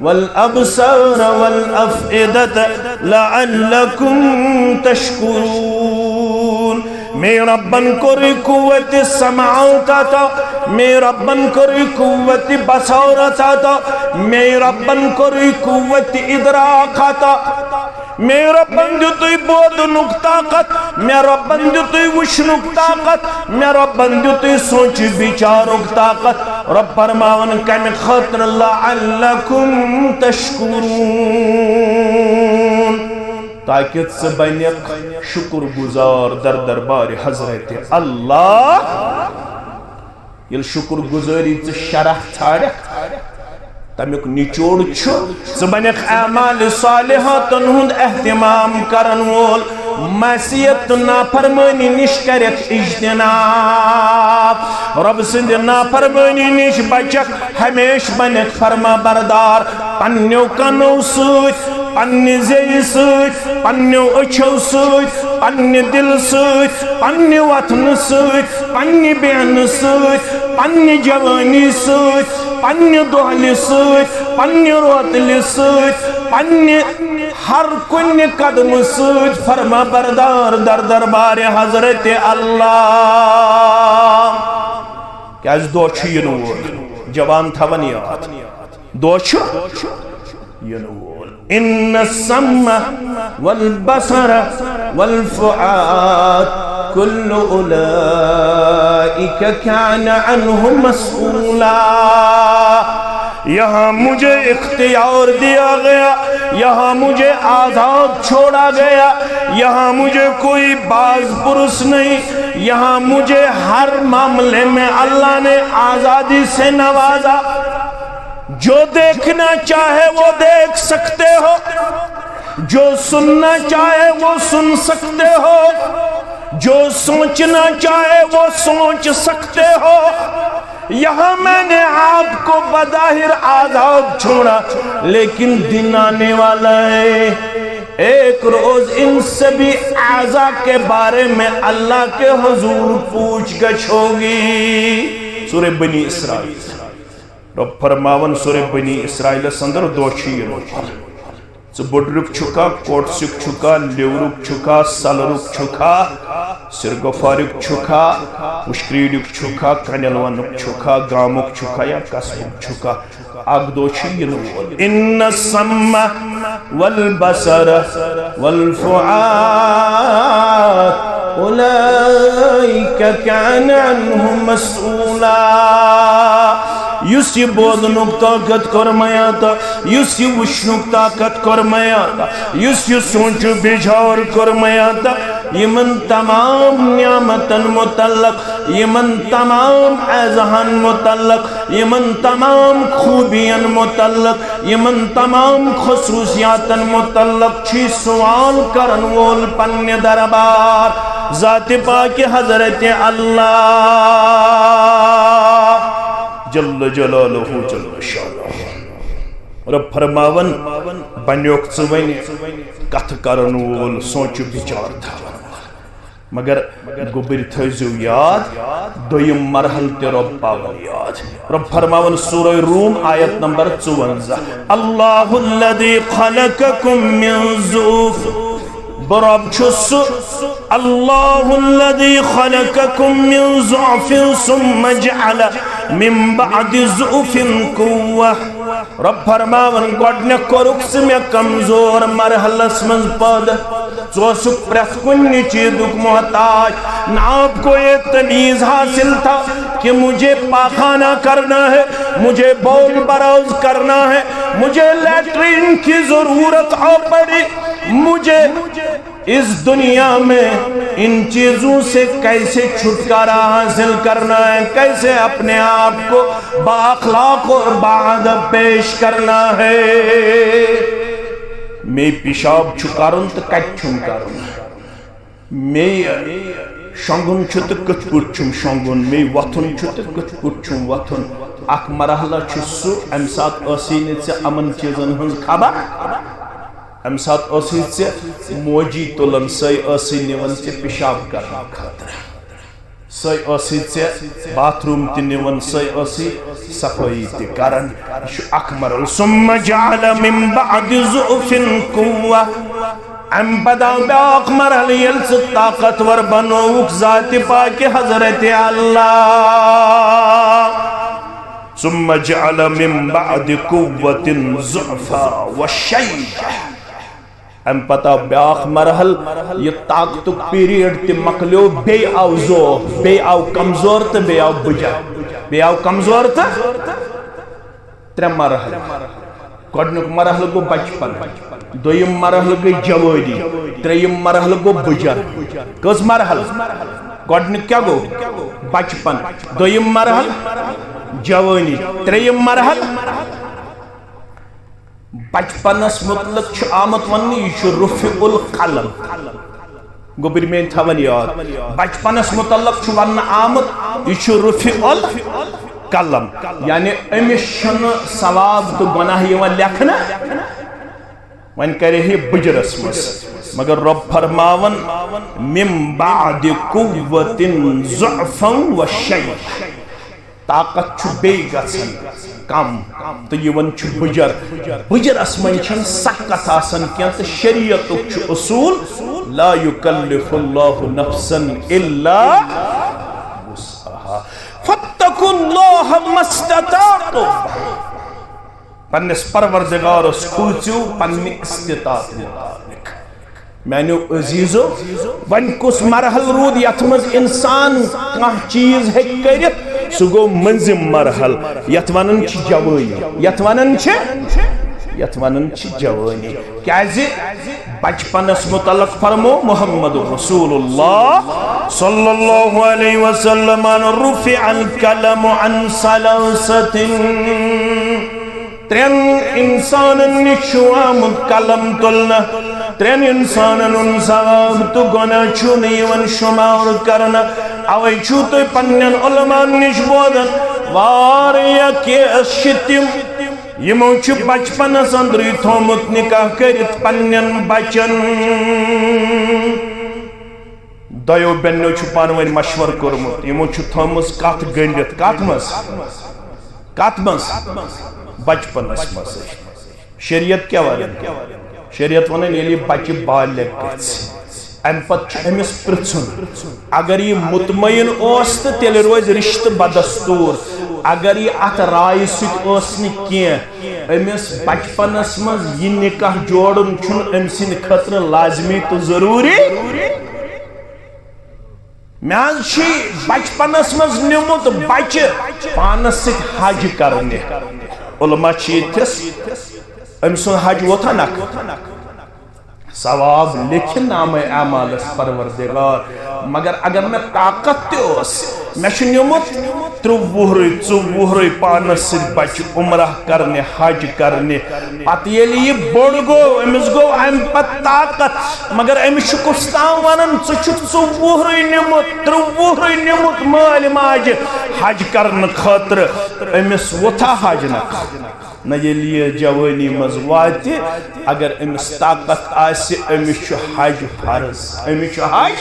والابصار والافئدة لعلكم تشكرون۔ مے رۄبن کوٚرُے قوت سماعت عطا، مے رۄبن کوٚرُے قوت بصارت عطا، مے رۄبن کوٚرُے قوت ادراک عطا۔ مے رۄبن دیُتُے بوزنُک طاقت، مے رۄبن دیُتُے وٕچھنُک طاقت، مے رۄبن دیُتُے سونچہِ بچارُک طاقت۔ رۄب فرماوان کمہِ خٲطرٕ؟ لعلکم تشکرون، تاکہ ژٕ بنکھ شکر گزار در دربارِ حضرت اللہ۔ ییٚلہِ شکر گزٲری ژٕ شرح ژھانڈکھ، تمیُک نچوڑ چھُ، ژٕ بنکھ اعمال صالحاتن ہُنٛد اہتمام کرن وول، معصیت تہٕ نافرمٲنی نِش کرکھ اجتناب، رۄب سٕنٛدِ نافرمٲنی نِش بچکھ، ہمیشہٕ بنکھ فرما بردار، پننیو کنو سۭتۍ، پننہِ زیٚیہِ سۭتۍ، پننیو أچھو سۭتۍ، پننہِ دِلہٕ سۭتۍ، پننہِ وۄتھنہٕ سۭتۍ، پننہِ بیہنہٕ سۭتۍ، پننہِ جوانی سۭتۍ، پننہِ دۄہلہِ سۭتۍ، پننہِ روتلہِ سۭتۍ، پننہِ ہر کُنہِ قدمہٕ سۭتۍ فرما بردار در دربارِ حضرت اللہ۔ کیازِ دۄہ چھُ یِنہٕ وول، جوان تھاوان یاد۔ دۄہ چھُ یِنہٕ وول۔ ان السمع والبصر والفؤاد كل اولئك كان عنه مسؤولا۔ یہاں مجھے اختیار دیا گیا، یہاں مجھے آزاد چھوڑا گیا، یہاں مجھے کوئی باز پرس نہیں، یہاں مجھے ہر معاملے میں اللہ نے آزادی سے نوازا۔ جو دیکھنا چاہے وہ دیکھ سکتے ہو، جو سننا چاہے وہ سن سکتے ہو، جو سوچنا چاہے وہ سوچ سکتے ہو۔ یہاں میں نے آپ کو بظاہر آزاد چھوڑا، لیکن دن آنے والا ہے، ایک روز ان سبھی اعضا کے بارے میں اللہ کے حضور پوچھ گچھ ہوگی۔ سورہ بنی اسرائیل۔ رۄب فرماوان سورہ بنی اسرائیلس اندر، دۄہ چھُ یِنہٕ وول۔ ژٕ بُڈرُک چھُکھا، کوٹسُک چھُکھا، لیورُک چھُکھا، سلرُک چھُکھا، سرگفارُک چھُکھا، پُشکریٖڈُک چھُکھا، کنیلونُک چھُکھا، گامُک چھُکھا یا قصبُک چھُکھا، اکھ دۄہ چھُ یِنہٕ وول۔ ان السمع والبصر والفؤاد اولئک کان عنہ مسئولا۔ یُس یہِ بوزنُک طاقت کوٚر مےٚ عطا، یُس یہِ وٕچھنُک طاقت کوٚر مےٚ عطا، یُس یہِ سونچُک بِچار کوٚر مےٚ عطا، یِمن تمام نعمتن متعلق، یِمن تمام اعضاہن متعلق، یِمن تمام خوبین متعلق، یِمن تمام خصوصیاتن متعلق چھُ سوال کرن وول پننہِ دربار ذات پاک حضرت اللہ جل جلالہ جل شانہ۔ رب فرماون، بنیوکھ ژٕ وۄنۍ کتھ کرن وول، سونچ بچار تھاون وول۔ مگر گوٚبٕرۍ تھٲیزیو یاد، دوٚیِم مرحلہٕ تہِ رۄب پاوان یاد۔ رۄب فرماوان سورہ روم آیت نمبر ژُوَنزاہ، اللہ الذی خلقکم من ضعف، بہٕ رۄب چھُس سُہ، اللہ الذی خلقکم من ضعف ثم جعل من بعد ضعف قوة۔ رۄب فرماوان، گۄڈٕنیتھ کوٚرُکھ ژٕ مےٚ کمزور مرحلس منٛز پٲدٕ، ژٕ اوسُکھ پرٛٮ۪تھ کُنہِ چیٖزُک محتاج۔ نہ آپ کو یہ تمیز حاصل تھا کہ مجھے پاخانہ کرنا ہے، مجھے بول براز کرنا ہے، مجھے لیٹرین کی ضرورت آ پڑی، مجھے اس دنیا میں ان چیزوں سے کیسے چھٹکارا حاصل کرنا ہے، کیسے اپنے آپ کو بااخلاق اور باادب پیش کرنا ہے۔ مے پیشاب چھُ کرُن تہٕ کتہِ چھُم کرُن؟ مے شۄنٛگُن چھُ تہٕ کِتھ پٲٹھۍ چھُم شۄنٛگُن؟ مے وۄتھُن چھُ تہٕ کِتھ پٲٹھۍ چھُم وۄتھُن؟ اکھ مرحلہ چھُ سُہ، امہِ ساتہٕ ٲسٕے نہٕ ژےٚ یِمن چیٖزن ہٕنٛز خبر۔ امہِ ساتہٕ ٲسٕے ژےٚ موجی تُلان، سۄے ٲسٕے نِوان ژےٚ پیشاب کرنہٕ خٲطرٕ، سۄے ٲسٕے ژےٚ باتھ روٗم تہِ نِوان، سۄے ٲسٕے صفٲیی تہِ کران۔ یہِ چھُ اکھ مرحلہٕ۔ ثم جعل من بعد ضعف قوة۔ امہِ پتہٕ آو بیاکھ مرحلہٕ، ییٚلہِ ژٕ طاقتور بنووُکھ ذاتِ پاکہِ حضرت اللہ۔ ثم جعل من بعد قوة ضعفا وشيبة۔ امہِ پتہٕ آو بیاکھ مرحلہٕ، یہِ طاقتُک پیریڈ تہِ مۄکلیو، بیٚیہِ آو ضعف، بیٚیہِ آو کمزور تہٕ بیٚیہِ آو بٕجر، بیٚیہِ آو کمزور تہٕ ترٛےٚ مرحلہٕ۔ گۄڈٕنیُک مرحلہٕ گوٚو بچپن، دوٚیِم مرحلہٕ گٔے جوٲنی، ترٛیٚیِم مرحلہٕ گوٚو بٕجر۔ کٔژ مرحلہٕ؟ گۄڈٕنیُک کیٛاہ گوٚو؟ بچپن۔ دوٚیِم مرحلہٕ جوٲنی، ترٛیٚیِم مرحلہٕ۔ بچپنس متعلق چھُ آمُت وننہٕ، یہِ چھُ رفیع القلم۔ گوٚبرۍ میٲنۍ تھاوان یاد، بچپنس متعلق چھُ وننہٕ آمُت، یہِ چھُ رفیع القلم، یعنی أمِس چھُنہٕ ثواب تہٕ گۄناہ یِوان لیکھنہٕ۔ وۄنۍ کرِ ہے بٕجرس منٛز، مگر رۄب فرماوان، من بعد قوة ضعفا وشيبة۔ طاقت چھُ بیٚیہِ گژھان کم تہٕ یِوان چھُ بُجر۔ بُجرس منٛز چھَنہٕ سخت آسان کینٛہہ تہٕ شریعتُک چھُ اصوٗل، لا یکلف اللہ نفسا الا وسعها، فاتقوا اللہ ما استطعتم۔ پننِس پروردگارس کھوژِو پننہِ استطاعت مطابق۔ میانیو عزیزو، وۄنۍ کُس مرحل روٗد یتھ منٛز انسان کانٛہہ چیٖز ہیٚکہِ کٔرِتھ؟ سُہ گوٚو مٔنٛزِم مرحل، یتھ ونان چھِ جوٲنی، یتھ ونان چھِ، یتھ ونان چھِ جوٲنی۔ کیازِ؟ بچپنس متعلق فرمو محمد رسول اللہ صلی اللہ علیہ وسلم، رفع القلم عن ثلاثة۔ ترٛٮ۪ن انسانن نِش چھُ آمُت قلم تُلنہٕ۔ ترٛٮ۪ن انسانن ہُنٛد ثواب تہٕ گۄناہ چھُ نہٕ یِوان شُمار کرنہٕ۔ اوے چھُو تُہۍ پننٮ۪ن علماءن نِش بوزان، واریاہ کیس چھِ تِم، یِمو چھُ بچپنس اندرٕے تھوٚومُت نکاح کٔرِتھ پننٮ۪ن بچن۔ دۄیو بیٚنیو چھُ پانہٕ ؤنۍ مشورٕ کوٚرمُت، یِمو چھُ تھٲومٕژ کتھ گٔنڈِتھ۔ کتھ منٛز؟ کتھ منٛز؟ بچپنس منٛز۔ شریعت کیٛاہ ونان؟ شریعت ونان، ییٚلہِ یہِ بچہِ بالغ گژھِ، امہِ پتہٕ چھُ أمِس پرژھُن۔ اگر یہِ مطمئن اوس تہٕ تیٚلہِ روزِ رشتہٕ بدستور۔ اگر یہِ اتھ رایہِ سۭتۍ اوس نہٕ کینٛہہ، أمِس بچپنس منٛز یہِ نکاح جوڑُن چھُنہٕ أمۍ سٕنٛدِ خٲطرٕ لازمی تہٕ ضروٗری۔ مےٚ حظ چھُ بچپنس منٛز نیوٗمُت بچہِ پانس سۭتۍ حج کرنہِ۔ علماء چھِ ییٚتھس، أمۍ سُنٛد حج ووتھا نکھٕ؟ ثواب لیکھِ نامہ اعمالس پروردگار۔ مگر اگر مےٚ طاقت تہِ اوس، مےٚ چھُ نیوٗمُت ترٛوٚوُہرٕے، ژوٚوُہرٕے پانس سۭتۍ بچہِ عمرہ کرنہِ، حج کرنہِ۔ پتہٕ ییٚلہِ یہِ بوٚڑ گوٚو، أمِس گوٚو امہِ پتہٕ طاقت، مگر أمِس چھُ کُس تام ونان، ژٕ چھُکھ ژوٚوُہرٕے نیوٗمُت، ترٛوٚوُہرٕے نیوٗمُت مٲلۍ ماجہِ حج کرنہٕ خٲطرٕ۔ أمِس ووتھا حج نکھٕ؟ نہ، ییٚلہِ یہِ جوٲنی منٛز واتہِ، اگر أمِس طاقت آسہِ، أمِس چھُ حج فرض، أمِس چھُ حج۔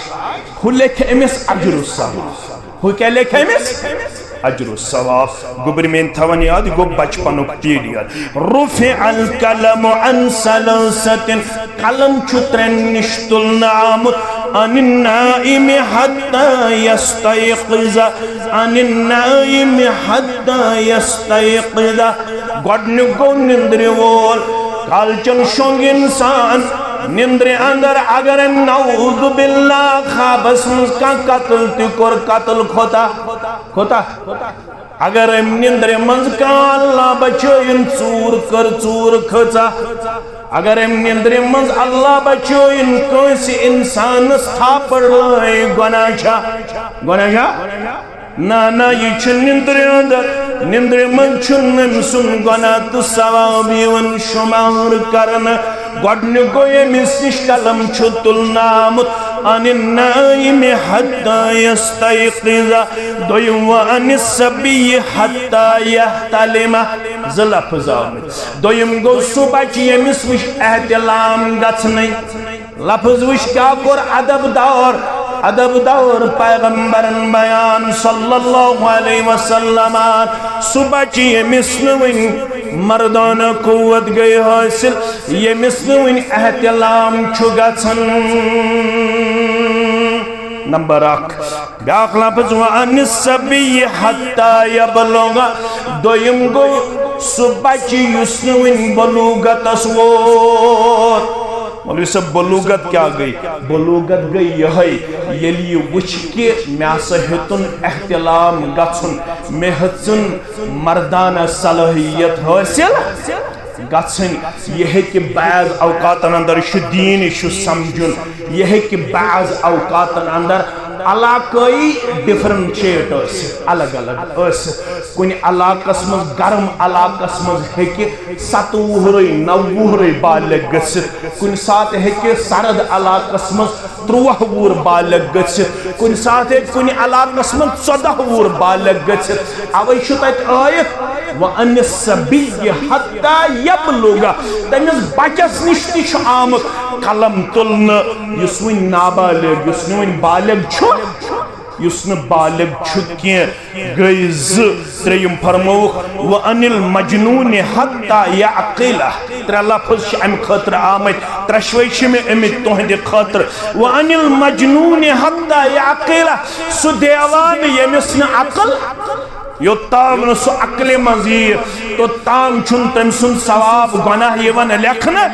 لیکھِ أمِس اجر و ثواب۔ ہُہ کیٛاہ لیکھِ أمِس؟ اجر و ثواب۔ گوٚبرۍ میٛٲنۍ تھاوان یاد، یہِ گوٚو بچپنُک period۔ رفع القلم عن ثلاثة، قلم چھُ ترٛٮ۪ن نِش تُلنہٕ آمُت۔ عن النائم حتى يستيقظ، عن النائم حتى يستيقظ۔ گۄڈٕنیُک گوٚو نِندرِ وول، کالچن شۄنٛگ اِنسان نِندرِ اندر۔ اگر أمۍ نعوذ باللہ خوابس منٛز کانٛہہ قتل تہِ کوٚر، قتل کھوٚتا، کھوٚتا۔ اگر أمۍ نِندرِ منٛز کانٛہہ، اللہ بچٲیِن، ژوٗر کٔر، ژوٗر کھٔژا۔ اگر أمۍ نِندرِ منٛز، اللہ بچٲیِن، کٲنٛسہِ اِنسانس تھاپڑ لٲے، گۄناہ چھا؟ گۄناہ چھا؟ نہ، نہ، یہِ چھُ نِندرِ اندر۔ نِندرِ منٛز چھُنہٕ أمۍ سُنٛد گۄناہ تہٕ ثواب یِوان شُمار کرنہٕ۔ گۄڈٕنیُک گوٚو، ییٚمِس نِش قلم چھُ تُلنہٕ آمُت، عن النائم حتى يستيقظ۔ دوٚیِم، وعن الصبي حتى يحتلم۔ زٕ لفظ آمٕتۍ۔ دوٚیِم گوٚو، سُہ بچہِ، ییٚمِس نِش احتلام گژھنٕے۔ لفظ وٕچھ کیٛاہ کوٚر ادب دار، ادب دار پیغمبرن بیان صلی اللہ علیہ وسلم۔ سُہ بچہِ ییٚمِس نہٕ وٕنہِ مردانہ قوت گٔے حٲصِل، ییٚمِس نہٕ وٕنہِ احتلام چھُ گژھان۔ نمبر اکھ۔ بیٛاکھ لفظ، وعن الصبی حتی یبلغ۔ دوٚیِم گوٚو سُہ بچہِ یُس نہٕ وٕنہِ بلوغتس ووت۔ مولوی صٲب، بلوغت کیٛاہ گٔے؟ بلوغت گٔے یِہوٚے، ییٚلہِ یہِ وٕچھِ کہِ مےٚ ہسا ہیوٚتُن احتلام گژھُن، مےٚ ہیٚژٕن مردانہ صلٲحیت حٲصِل گژھٕنۍ۔ یہِ ہیٚکہِ بعض اوقاتن اندر، یہِ چھُ دیٖن، یہِ چھُ سمجھُن، یہِ ہیٚکہِ بعض اوقاتن اندر علاقٲیی differentiate ٲسِتھ، الگ الگ ٲسِتھ۔ کُنہِ علاقس منٛز، گرم علاقس منٛز ہیٚکہِ ستہٕ وُہرٕے، نَو وُہرٕے بالغ گٔژھِتھ، کُنہِ ساتہٕ ہیٚکہِ سرد علاقس منٛز تُرٛواہ وُہُر بالغ گٔژھِتھ، کُنہِ ساتہٕ ہیٚکہِ کُنہِ علاقس منٛز ژۄداہ وُہُر بالغ گٔژھِتھ۔ اوے چھُ تتہِ آیت، وَعَنِ الصَّبِيِّ حَتَّى يَبْلُغَ۔ تٔمِس بچس نِش تہِ چھُ آمُت قلم تُلنہٕ، یُس وُنہِ نابالغ، یُس نہٕ وُنہِ بالغ چھُ، یُس نہٕ بالغ چھُ کینٛہہ۔ گٔے زٕ۔ ترٛیٚیِم فرمووُکھ، وَعَنِ الْمَجْنُونِ حَتَّى يَعْقِلَ۔ ترٛےٚ لفظ چھِ اَمہِ خٲطرٕ آمٕتۍ، ترٛٮ۪شوَے چھِ مےٚ آمٕتۍ تُہٕنٛدِ خٲطرٕ۔ وَعَنِ الْمَجْنُونِ حَتَّى يَعْقِلَ۔ سُہ دیوانہٕ ییٚمِس نہٕ عقل، یوٚتام نہٕ سُہ عقلہِ منٛز یِیہِ، توٚتام چھُنہٕ تٔمۍ سُنٛد ثواب گۄناہ یِوان لیکھنہٕ۔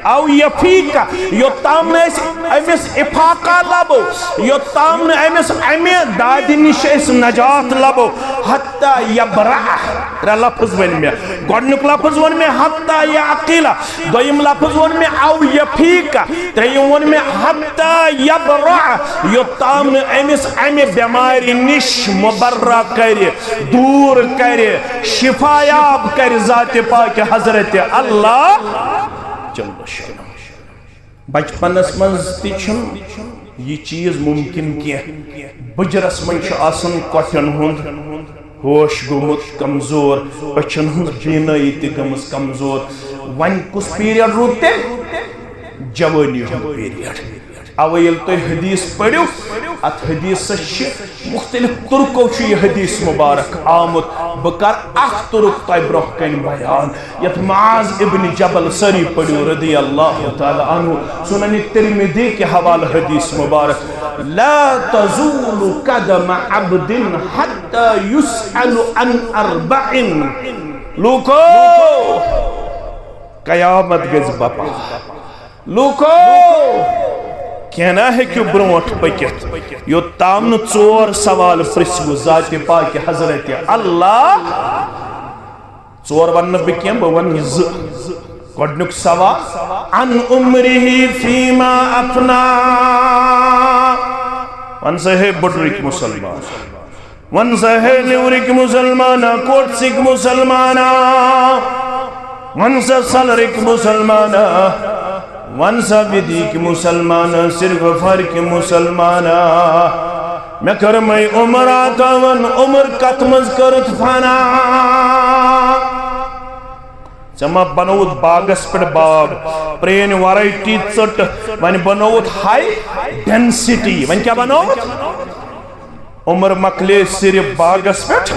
او یفیق، یوٚتام نہٕ أسۍ أمِس افاقہ لبو، یوٚتام نہٕ أمِس امہِ دادِ نِش أسۍ نجات لبو، حتی یبرأ۔ ترٛےٚ لفظ ؤنۍ مےٚ۔ گۄڈٕنیُک لفظ ووٚن مےٚ حتی یعقل، دوٚیِم لفظ ووٚن مےٚ او یفیق، ترٛیٚیِم ووٚن مےٚ حتی یبرأ، یوٚتام نہٕ أمِس امہِ بٮ۪مارِ نِش مبرہ کرِ، دوٗر کرِ، شفایاب کرِ ذاتِ پاکہِ حضرت اللہ جل شانہ۔ بچپنس منٛز تہِ چھُنہٕ یہِ چیٖز مُمکِن کینٛہہ۔ بُجرس منٛز چھُ آسان کۄٹھٮ۪ن ہُنٛد ہوش گوٚمُت کمزور، أچھن ہٕنٛز بینٲیی تہِ گٔمٕژ کمزور۔ وۄنۍ کُس period روٗد تیٚلہِ؟ جوٲنی ہُنٛد period۔ اوے ییٚلہِ تُہۍ حدیث پٔرِو، اتھ حدیثس چھِ مختلف طرقو چھُ یہِ حدیث مبارک آمُت۔ بہٕ کرٕ اکھ طرق تۄہہِ برونٛہہ کنہِ بیان، یتھ معاذ ابن جبل، سٲری پٔرِو رضی اللہ تعالیٰ عنہ، سنن ترمذی کہِ حوالہٕ حدیث مبارک، لا تزول قدم عبد حتى يسأل عن أربع۔ لوٗکو، قیامت گژھِ بپا۔ لوٗکو، کینٛہہ نہ ہیٚکِو برونٛٹھ پٔکِتھ، یوٚتام نہٕ ژور سوال پرٛژھِو ذاتِ پاکہِ حضرت اللہ۔ ژور ونہٕ نہٕ بہٕ کینٛہہ، بہٕ ونہٕ زٕ۔ گۄڈٕنیُک سوال، عن عمره فيما أفنى۔ وَن سا ہے بُڈرٕکۍ مُسلمان۔ وَن سا ہے لِورٕکۍ مُسلمانا، کوٹھسٕکۍ مُسلمانا، وَن سا سَلرٕکۍ مُسلمانا، وَن سا وِدیکۍ مُسلمانا، سِرگُفارٕکۍ مُسلمانا۔ مےٚ کٔرمَے عمر عطا، وَن عمر کَتھ منٛز کٔرٕتھ فنا؟ ژےٚ ما بنووُتھ باغس پٮ۪ٹھ باغ، پرٛٲنۍ ویرایٹی ژٔٹ، وۄنۍ بنووُتھ ہاے ڈینسٹی۔ وۄنۍ کیٛاہ بنووُتھ؟ عمر مۄکلے صرف باغس پٮ۪ٹھ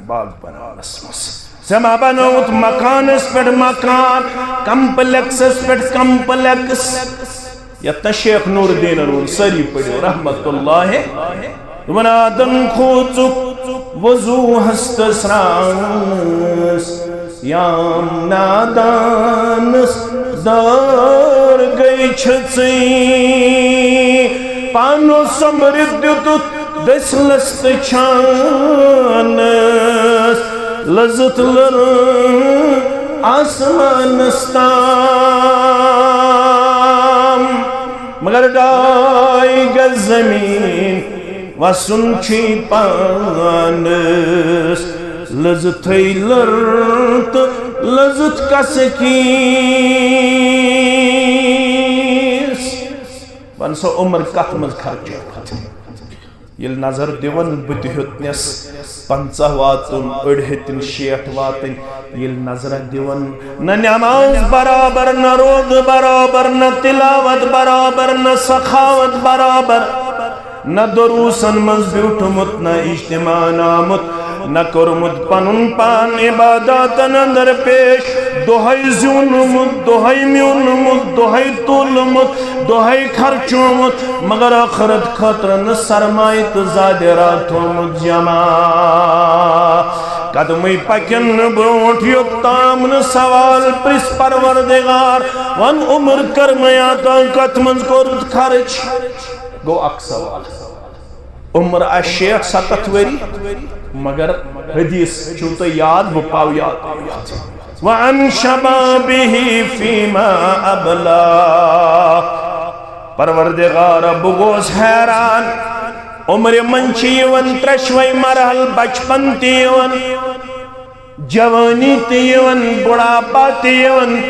باغ بناونس منٛز۔ ژےٚ ما بنووُتھ مکانس پٮ۪ٹھ مکان، کمپلیکسس پٮ۪ٹھ کمپلیکس۔ یتھ نہ شیخ نور الدینن ووٚن، سٲری پٔرِو رحمت اللہ۔ ونادن کھوژُکھ وضوٗہس تہٕ سرٛانٛگنس، یام نادانس دٲر گٔے چھٔژٕے۔ پانہٕ سۄمبرِتھ دیُتُتھ دٔسلس تہٕ چھانس، لٔزٕتھ لٔر آسمانس تام۔ مگر ڈاے گز زمین وسُن چھُے پانس، لٔزٕتھٕے لٔر تہٕ لٔزٕتھ کس کیس۔ وَن سا عمر کتھ منٛز خرچووُتھ؟ ییٚلہِ نظر دِوان بہٕ تہِ ہیوٚتنس پنٛژاہ واتُن، أڑۍ ہیٚتِن شیٹھ واتٕنۍ۔ ییٚلہِ نظرہ دِوان، نہ نماز برابر، نہ روزٕ برابر، نہ تلاوت برابر، نہ سخاوت برابر، نہ دروسن منٛز بیوٗٹھمُت، نہ اجتماعن آمُت، نہ کوٚرمُت پنُن پان عباداتن اندر پیش۔ دۄہے زیوٗنمُت، دۄہے میوٗنمُت، دۄہے تُلمُت، دۄہے خرچومُت، مگر ٲخرت خٲطرٕ نہٕ سرمایہِ تہٕ زادِ راتھ تھومُت جمع۔ قدمٕے پکن نہٕ برونٛٹھ، یوٚتام نہٕ سوال پرٛژھ پروردگار، وَن عمر کٔرمَے عطا، کتھ منٛز کوٚرُتھ خرچ؟ گوٚو اکھ سوال۔ عمر آسہِ شیٹھ ستتھ ؤری، مگر حدیث چھُو تۄہہِ یاد، بہٕ پاو یاد۔ وعن شبابه فيما أبلى۔ پروردگارا، بہٕ گوس حیران، عمرِ منٛز چھِ یِوان ترٛٮ۪شوَے مرحل، بچپن تہِ یِوان، جوانی تہِ یِوان، بُڑھاپا تہِ یِوان،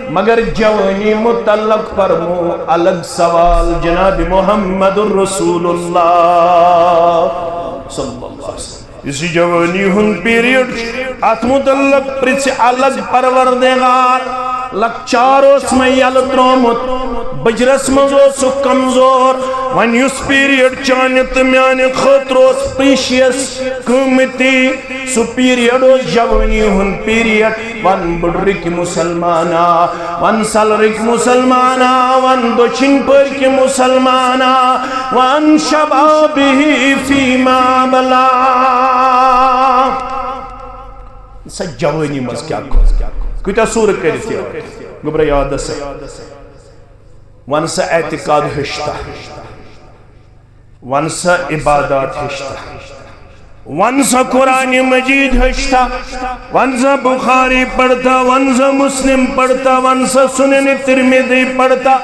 مگر جوانی متعلق فرمو الگ سوال جناب محمد رسول اللہ صلی اللہ علیہ وسلم۔ یُس یہِ جوانی ہُنٛد پیریڈ چھُ، اتھ متعلق پرژھِ الگ پروردگار۔ لۄکچار اوس مےٚ یلہٕ ترٛوومُت، بجرس منٛز اوسُکھ کمزور۔ وۄنۍ یُس پیریڈ چانہِ تہٕ میانہِ خٲطرٕ اوس پریشیس، قۭمتی، سُہ پیریڈ اوس جوانی ہُنٛد پیریڈ۔ ون بُڈرٕکۍ مسلمانا، ون سلرٕکۍ مسلمانا، ون دٔچھِنۍ پٔرکۍ مسلمانا، وعن شبابه فيما أبلى۔ سۄ جوٲنی منٛز کیٛاہ کوٚر؟ کۭتیٛاہ سوٗرٕ کٔرِتھ یاد؟ گوٚبرا یادس۔ وَن سا اعتقاد ہیٚچھتا، وَن سا عبادات ہیٚچھتا، وَن سا قرآن مجید ہیٚچھتا، وَن سا بخاری پڑھتا، وَن سا مسلم پڑھتا، وَن سا سنن ترمذی پڑھتا،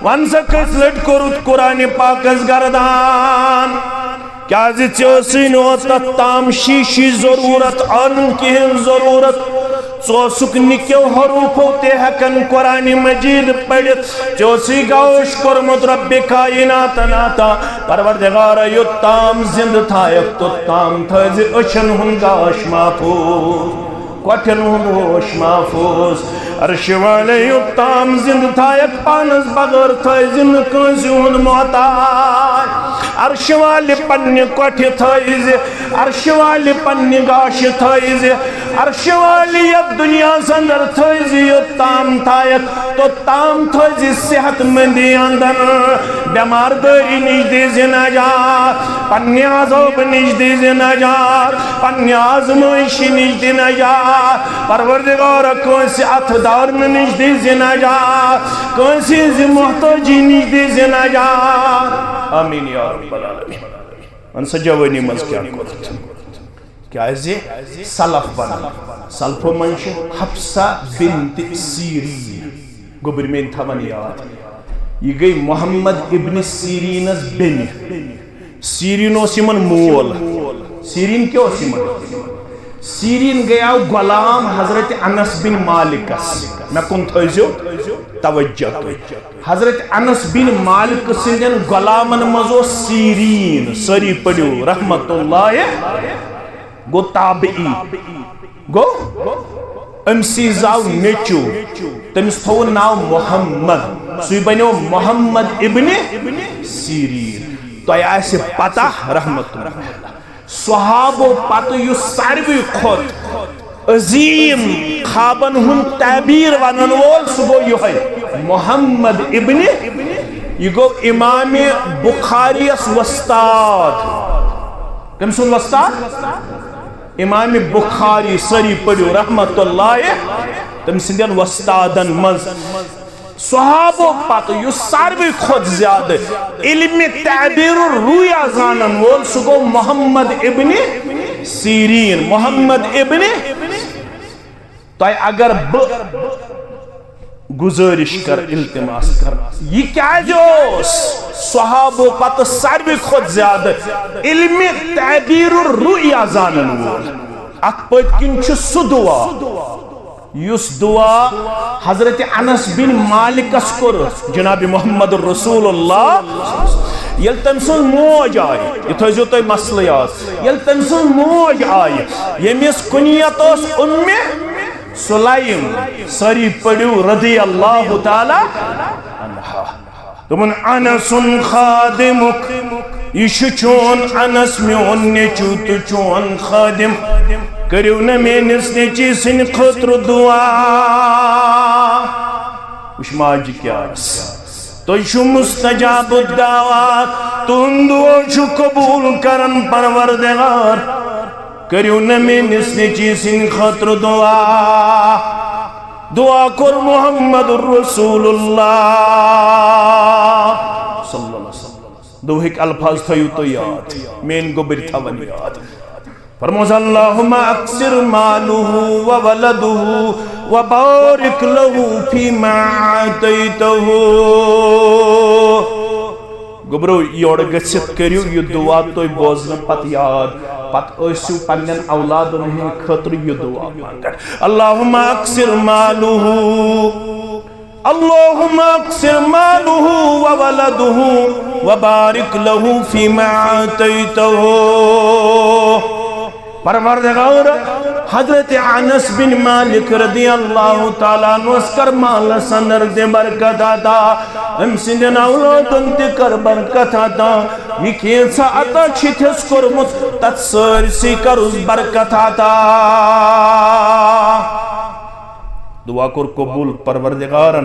وَن سا کٔژ لٹہِ کوٚرُتھ قرآن پاکس گردان؟ کیازِ ژےٚ ٲسٕے نہٕ اوتتھ تام شیٖشی ضروٗرت، اَنُن کِہیٖنۍ ضروٗرت۔ ژٕ اوسُکھ نِکیو حروٗفو تہِ ہٮ۪کان قرآن مجید پٔرِتھ۔ ژےٚ اوسُے گاش کوٚرمُت ربِ کائناتن عطا۔ پروردگارا، یوٚت تام زِندٕ تھایَکھ، توٚت تام تھٲوزِ أچھن ہُنٛد گاش محفوٗظ، کۄٹھٮ۪ن ہُنٛد ہوش محفوٗظ۔ عرشہِ والے، یوٚت تام زِندٕ تھایَکھ پانَس بغٲر، تھٲوزِ نہٕ کٲنٛسہِ ہُنٛد محتاج۔ عرشہِ والہِ، پننہِ کۄٹھِ تھٲوزِ، عرشہِ والہِ، پننہِ گاشہِ تھٲوزِ، عرشہِ والہِ، یتھ دُنیاہس اندر تھٲوزِ، یوٚت تام تھایَکھ، توٚت تام تھٲوزِ صحت مندی اندر۔ بٮ۪مار دٲری نِش دیٖزِ نجات، پننہِ عذابہٕ نِش دیٖزِ نجات، پننہِ آزمٲیشہِ نِش دِ نجات۔ پروردگارا، کٲنٛسہِ اتھٕ دارنہٕ نِش دیٖزِ نجات، کٲنٛسہِ ہٕنٛزِ محتٲجی نِش دیٖزِ نجات۔ آمین یا رب العالمین۔ وَن سا جوٲنی منٛز کیٛاہ کوٚرُتھ؟ کیٛازِ سلف بنن؟ سلفو منٛز چھِ حفصہ بنت سیرین۔ گوٚبرۍ میٛٲنۍ تھاوان یاد۔ یہِ گٔے محمد ابن سیرینس بیٚنہِ۔ سیرین اوس یِمن مول۔ سیرین کیٛاہ اوس یِمن؟ سیرین گٔیاو غلام حضرت انس بن مالکس۔ مےٚ کُن تھٲیزیو توجہ تُہۍ۔ حضرت انس بن مالک سٕنٛدٮ۪ن غلامن منٛز اوس سیرین۔ سٲری پٔرِو رحمت اللہ۔ گوٚو تابعی۔ گوٚو؟ أمۍ سٕے زاو نیٚچو، تٔمِس تھوٚو ناو محمد، سُے بنیو محمد ابن سیرین۔ تۄہہِ آسہِ پتہ، رحمت اللہ، صحابو پتہٕ یُس ساروی کھۄتہٕ عظیٖم خوابن ہُنٛد تعبیٖر ونن وول، سُہ گوٚو یِہوٚے محمد ابن، یہِ گوٚو امام بخاریس وۄستاد۔ کٔمۍ سُنٛد وۄستاد؟ امام بخاری، سٲری پٔرِو رحمت اللہ تٔمۍ سٕنٛدٮ۪ن وۄستادن منٛز۔ صحابو پتہٕ یُس ساروی کھۄتہٕ زیادٕ علمِ تعبیٖر الرؤیا زانن وول، سُہ گوٚو محمد ابن سیرین۔ محمد ابن، تۄہہِ اگر بہٕ گزٲرِش کر، التماس کر، یہِ کیازِ اوس صحابو پتہٕ ساروی کھۄتہٕ زیادٕ علمِ تعبیٖر الرؤیا زانن وول؟ اتھ پٔتۍ کِنۍ چھُ سُہ دعا یُس دعا حضرت انس بن مالکس کوٚر، جناب محمد رسول اللہ، ییٚلہِ تٔمۍ سٕنٛز موج آیہِ، یہِ تھٲیزیو تُہۍ مسلہٕ یاد، ییٚلہِ تٔمۍ سٕنٛز موج آیہِ، ییٚمِس کُنیت اوس اُمہِ سلیم، سٲری پٔرِو رضی اللہ تعالیٰ عنہا۔ دوٚپُن، "انس خادمک، یہِ چھُ چون انس، میون نیٚچو تہٕ چون خادم۔ کٔرِو نہ میٲنِس نیٚچوِ سٕنٛدِ خٲطرٕ دعا۔" وٕچھ ماجہِ کیٛاہ ٲس۔ تُہۍ چھِو مستجاب الدعوات، تُہُنٛد دعا چھُ قبوٗل کران پروردگار۔ کٔرِو نہ میٲنِس نیٚچوِ سٕنٛدِ خٲطرٕ دعا۔ دعا کوٚر محمد رسول اللہ صلی اللہ علیہ وسلم۔ دُعہٕکۍ الفاظ تھٲیِو تُہۍ یاد، میٲنۍ گوٚبٕرۍ تھاوَن یاد۔ فرموس، "اللہم اکثر مالہ و ولدہ و بارک لہ فیما اعطیتہ۔" گوٚبرو، یورٕ گٔژھِتھ کٔرِو یہِ دُعا تُہۍ بوزنہٕ پتہٕ یاد، پتہٕ ٲسِو پننٮ۪ن اولادن ہٕنٛدِ خٲطرٕ یہِ دُعا منٛگان۔ اللہم اکثر مالہ، اللہم اکثر مالہ و ولدہ و بارک لہ فیما اعطیتہ۔ پروردگار، حضرت انس بن مالک رضی اللہ تعالیٰ عنہس کر مالس اندر تہِ برکت عطا، أمۍ سٕنٛدٮ۪ن اولادن تہِ کر برکت عطا۔ یہِ کینٛژھا عطا چھِ تھس کوٚرمُت، تتھ سٲرسٕے کرُس برکت عطا۔ دعا کوٚر قبول پروردگارن۔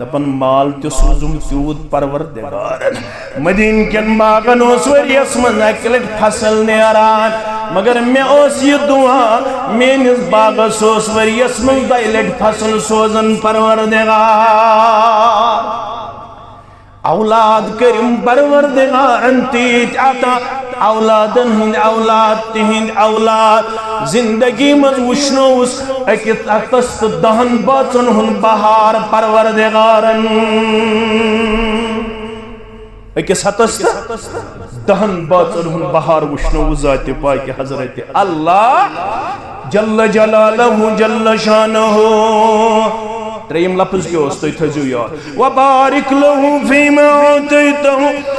دپان، مال تہِ سوٗزُم تیوٗت پروردگارن۔ مدیٖنہٕ کٮ۪ن باغن اوس ؤریَس منٛز اَکہِ لٹہِ فصل نیران، مگر مےٚ اوس یہِ دُعا، میٲنِس باغس اوس ؤریَس منٛز دۄیہِ لٹہِ فصل سوزان پروردگار۔ اولاد کٔرِم پروردگارن تیٖتۍ عطا، اولادن ہٕنٛدۍ اولاد، تِہِنٛدۍ اولاد۔ زندگی منٛز وٕچھنووُس أکِس ہتس تہٕ دہن بٲژن ہُنٛد بہار پروردگارن۔ أکِس ہتس تہٕ دہن بٲژن ہُنٛد بہار وٕچھنووُس ذاتِ پاکہِ حضرت اللہ جل جلالہ جل شانہ۔ ترٛیٚیِم لفظ کیٛاہ اوس؟ تُہۍ تھٲیزیو یاد۔ وبارک لہ فیما اعطیتہ۔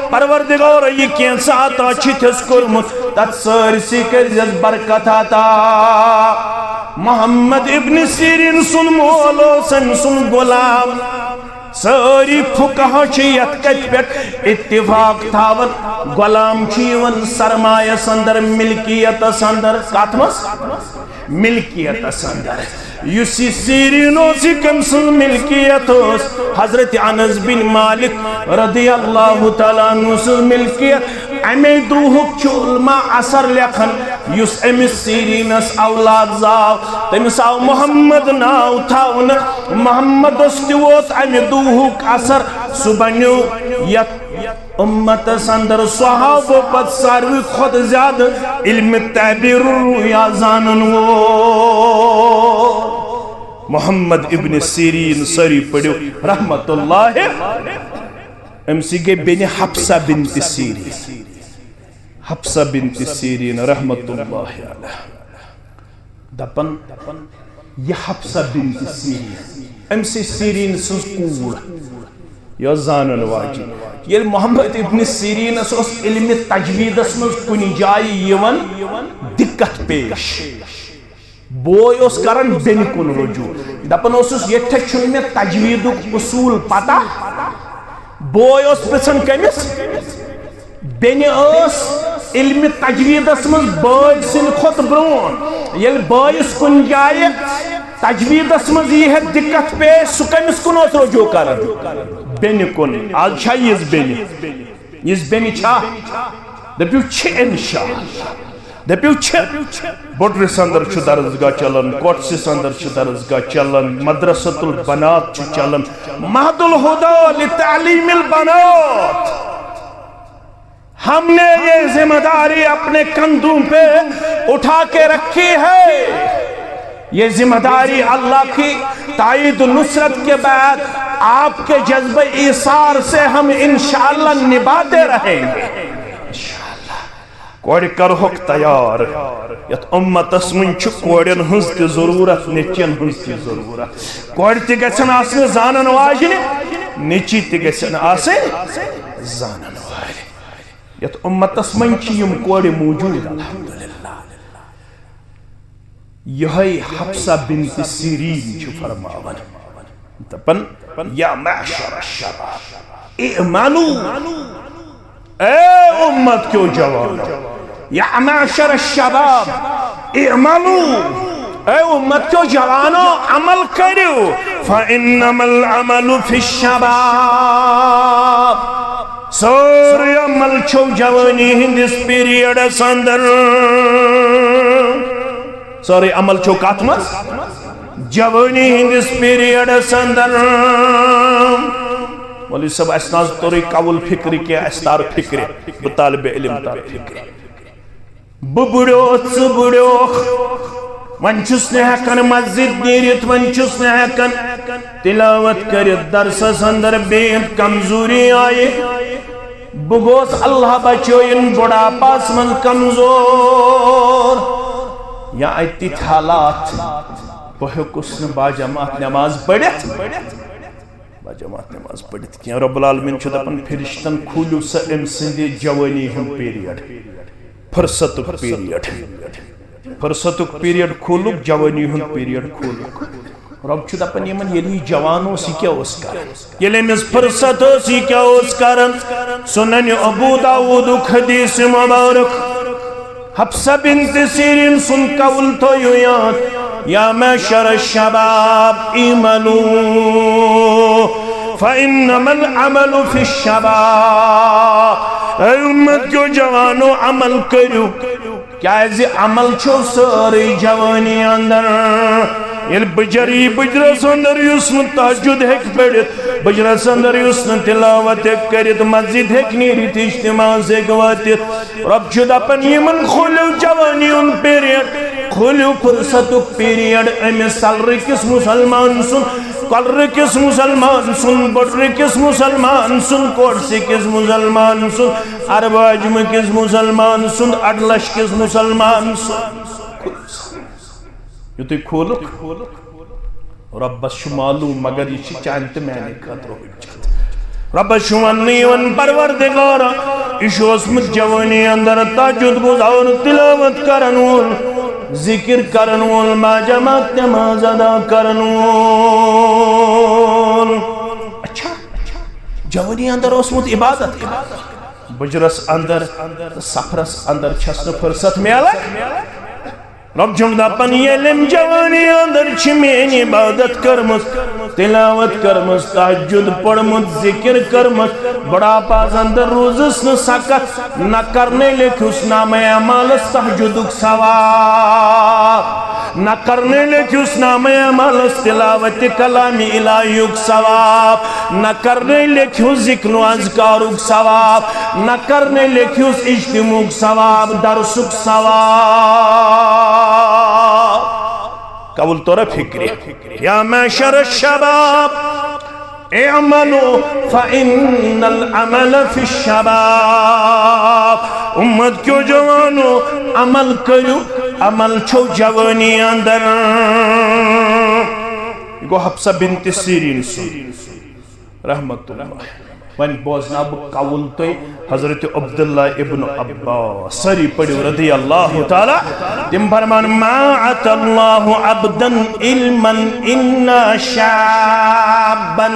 پروردگار، یہِ کینٛژھا عطا چھِ تھس کوٚرمُت، تتھ سٲرسٕے کٔرزٮ۪س برکت عطا۔ محمد ابن سیرین سُنٛد مول اوس أمۍ سُنٛد غلام۔ سٲری فقہا چھِ یتھ کتھِ پٮ۪ٹھ اتفاق تھاوان، غلام چھُ یِوان سرمایس اندر، ملکیتس اندر۔ کتھ منٛز؟ ملکیتس اندر۔ یُس یہِ سیرین اوس، یہِ کٔمۍ سٕنٛز ملکیت ٲس؟ حضرت انس بن مالک رضی اللہ تعالیٰ عنہ سٕنٛز ملکیت۔ امے دُہُک چھُ علماء اثر لیکھان، یُس أمِس سیرینس اولاد زاو، تٔمِس آو محمد ناو تھاونہٕ۔ محمدس تہِ ووت امہِ دُہُک اثر، سُہ بنیو یتھ امتس اندر صحابو پتہٕ ساروی کھۄتہٕ زیادٕ علمِ تعبیر الرؤیا زانن وول۔ محمد ابن سیرین، سٲری پٔرِو رحمت اللہ۔ أمۍ سٕے گٔے بیٚنہِ حفصہ بنت سیرین۔ حفصہ بنت سیرین رحمت اللہ علیہا۔ دپان، یہِ حفصہ بنت سیرین، أمۍ سٕے سیرین سٕنٛز کوٗر، یہِ ٲس زانن واجِنۍ۔ ییٚلہِ محمد ابن سیرینس اوس علمِ تجویدس منٛز کُنہِ جایہِ یِوان دِقت پیش، بوے اوس کران بیٚنہِ کُن رجوع، دپان اوسُس، ییٚتہِ چھُنہٕ مےٚ تجویٖدُک اصوٗل پتہ۔ بوے اوس پرژھان کٔمِس؟ بیٚنہِ ٲس علمِ تجویٖدس منٛز بٲے سٕنٛدِ کھۄتہٕ برونٛہہ۔ ییٚلہِ بٲیِس کُنہِ جایہِ تجویٖدس منٛز یی ہے دِقت پیش، سُہ کٔمِس کُن اوس رجوع کران؟ بیٚنہِ کُن۔ آز چھا یِژھ بیٚنہِ؟ یِژھ بیٚنہِ چھا؟ دٔپِو، چھِ انشاءاللہ۔ دٔپِو، چھِ۔ بُڈرِس اندر چھُ درسگاہ چلان، کوٹسِس اندر چھُ درسگاہ چلان، مدرسۃ البنات چھُ چلان، مہد الہدیٰ لتعلیم البنات۔ ہم نے یہ ذمہ داری اپنے کندھوں پہ اٹھا کے رکھی ہے۔ یہ ذمہ داری اللہ کی تائید و نصرت کے بعد آپ کے جذبہ ایثار سے ہم انشاءاللہ نبھاتے رہیں گے۔ کورِ کرہوکھ تیار۔ یتھ امتس منٛز چھُ کورٮ۪ن ہٕنٛز تہِ ضروٗرت، نیٚچوٮ۪ن ہٕنٛز تہِ ضروٗرت۔ کورِ تہِ گژھن آسنہِ زانن واجنہِ، نیٚچی تہِ گژھن آسٕنۍ زانن وٲلۍ۔ یتھ امتس منٛز چھِ یِم کورِ موجود، الحمدللہ۔ یہے حفصہ بنت سیرین چھِ فرماوان، دپان، یا معشر الشباب اعملوا، اے امت کیو جوانو، یا معشر الشباب اعملوا، اے امت کیو جوانو، عمل کٔرِو، فانما العمل فی الشباب، سورُے عمل چھو جوانی ہندس پیریڈس اندر۔ سورُے عمل چھو کتھ منٛز؟ جوانی ہندس پیریڈس اندر۔ مولوی صٲب، اسہِ نہ حظ توٚرُے قول فکرِ کینٛہہ، اسہِ تار فکرِ، بہٕ طالب علم تار فکرِ۔ بہٕ بُڑیوس، ژٕ بُڑیوکھ، وۄنۍ چھُس نہٕ ہٮ۪کان مسجد نیٖرِتھ، وۄنۍ چھُس نہٕ ہٮ۪کان تلاوت کٔرِتھ، درسس اندر بِہِتھ، کمزوری آیہِ۔ بہٕ گوس، اللہ بچٲیِن، بُڑھاپس منٛز کمزور۔ یا اتہِ تِتھۍ حالات، بہٕ ہیوٚکُس نہٕ باجماعت نماز پٔرِتھ۔ باجماعت نماز پٔرِتھ کینٛہہ۔ رب العالمین چھُ دپان، فرشتن، کھوٗلِو سا أمۍ سٕنٛدِ جوٲنی ہُنٛد پیریڈ، فرصتُک پیریڈ۔ فرصتُک پیریڈ کھوٗلُکھ، جوٲنی ہُنٛد پیریڈ کھوٗلُکھ۔ رب چھُ دپان یِمن، ییٚلہِ یہِ جوان اوس، یہِ کیٛاہ اوس کران؟ ییٚلہِ أمِس فرصت ٲس، یہِ کیٛاہ اوس کران؟ سنن ابو داوودُک حدیث مبارک۔ حفصہ بنت سیرین سُنٛد قول تھٲیِو یاد، یا معشر الشباب اعملوا فانما العمل فی الشباب۔ اے امت کیو جوانو، عمل کٔرِو، کیازِ عمل چھو سٲرٕے جوٲنی اندر۔ ییٚلہِ بُجر یی بُجرس اندر، یُس نہٕ تہجد ہیٚکہِ پٔرِتھ، بُجرس اندر یُس نہٕ تلاوت ہیٚکہِ کٔرِتھ، مسجد ہیٚکہِ نیٖرِتھ، اجتماعس ہیٚکہِ وٲتِتھ، رب چھُ دپان، یِمن کھوٗلِو جوٲنی ہُنٛد پیریڈ، کھوٗلِو فرصتُک پیریڈ۔ أمِس سلرٕ کِس مسلمان سُنٛد، کۄلرٕ کِس مسلمان سُنٛد، بۄٹرٕ کِس مسلمان سُنٛد، کوٹسہِ کِس مسلمان سُنٛد، ارباجمہٕ کِس مسلمان سُنٛد، اڈلش کِس مسلمان سُنٛد۔ یُتُے کھوٗلُکھ، رۄبس چھُ معلوم، مگر یہِ چھِ چانہِ تہٕ میانہِ خٲطرٕ حُجت۔ رۄبس چھُ وننہٕ یِوان، پروردگارا، یہِ چھُ اوسمُت جوٲنی اندر تہجد گُزار، تلاوت کرن وول، ذکر کرن وول، باجماعت نماز ادا کرن وول۔ اچھا، جوٲنی اندر اوسمُت عبادت کران، بُجرس اندر تہٕ سفرس اندر چھس نہٕ فرصت میلان۔ رۄب چھُم دپان، ییٚلہِ أمۍ جوٲنی اندر چھِ میٲنۍ عبادت کٔرمٕژ، تلاوت کٔرمٕژ، تہجد پوٚرمُت، ذکر کٔرمٕژ، بُڑھاپس اندر روٗزٕس نہٕ سکت، نہ کرنے لیکھُس نامہ اعمالس تہجدُک ثواب، نہ کرنے لیکھُس نامہ اعمالس تلاوت کلام الہیُک ثواب، نہ کرنے لیکھُس ذکر و اذکارُک ثواب، نہ کرنے لیکھُس اجتماعُک ثواب، درسُک ثواب۔ قول توٚرا فکرِ؟ یا معشر الشباب، اعملوا فإن العمل في الشباب۔ امت کیو جوانو، عمل کٔرِو، عمل چھو جوٲنی اندر۔ یہِ گوٚو حفصہ بنت سیرین سُنٛد، رحمت اللہ۔ وۄنۍ بوزناو بہٕ قول تۄہہِ حضرت عبداللہ ابن عباس، سٲری پٔرِو رضی اللہ تعالیٰ۔ تِم فرمان، ما عطا اللہ عبدا علما الا شابا،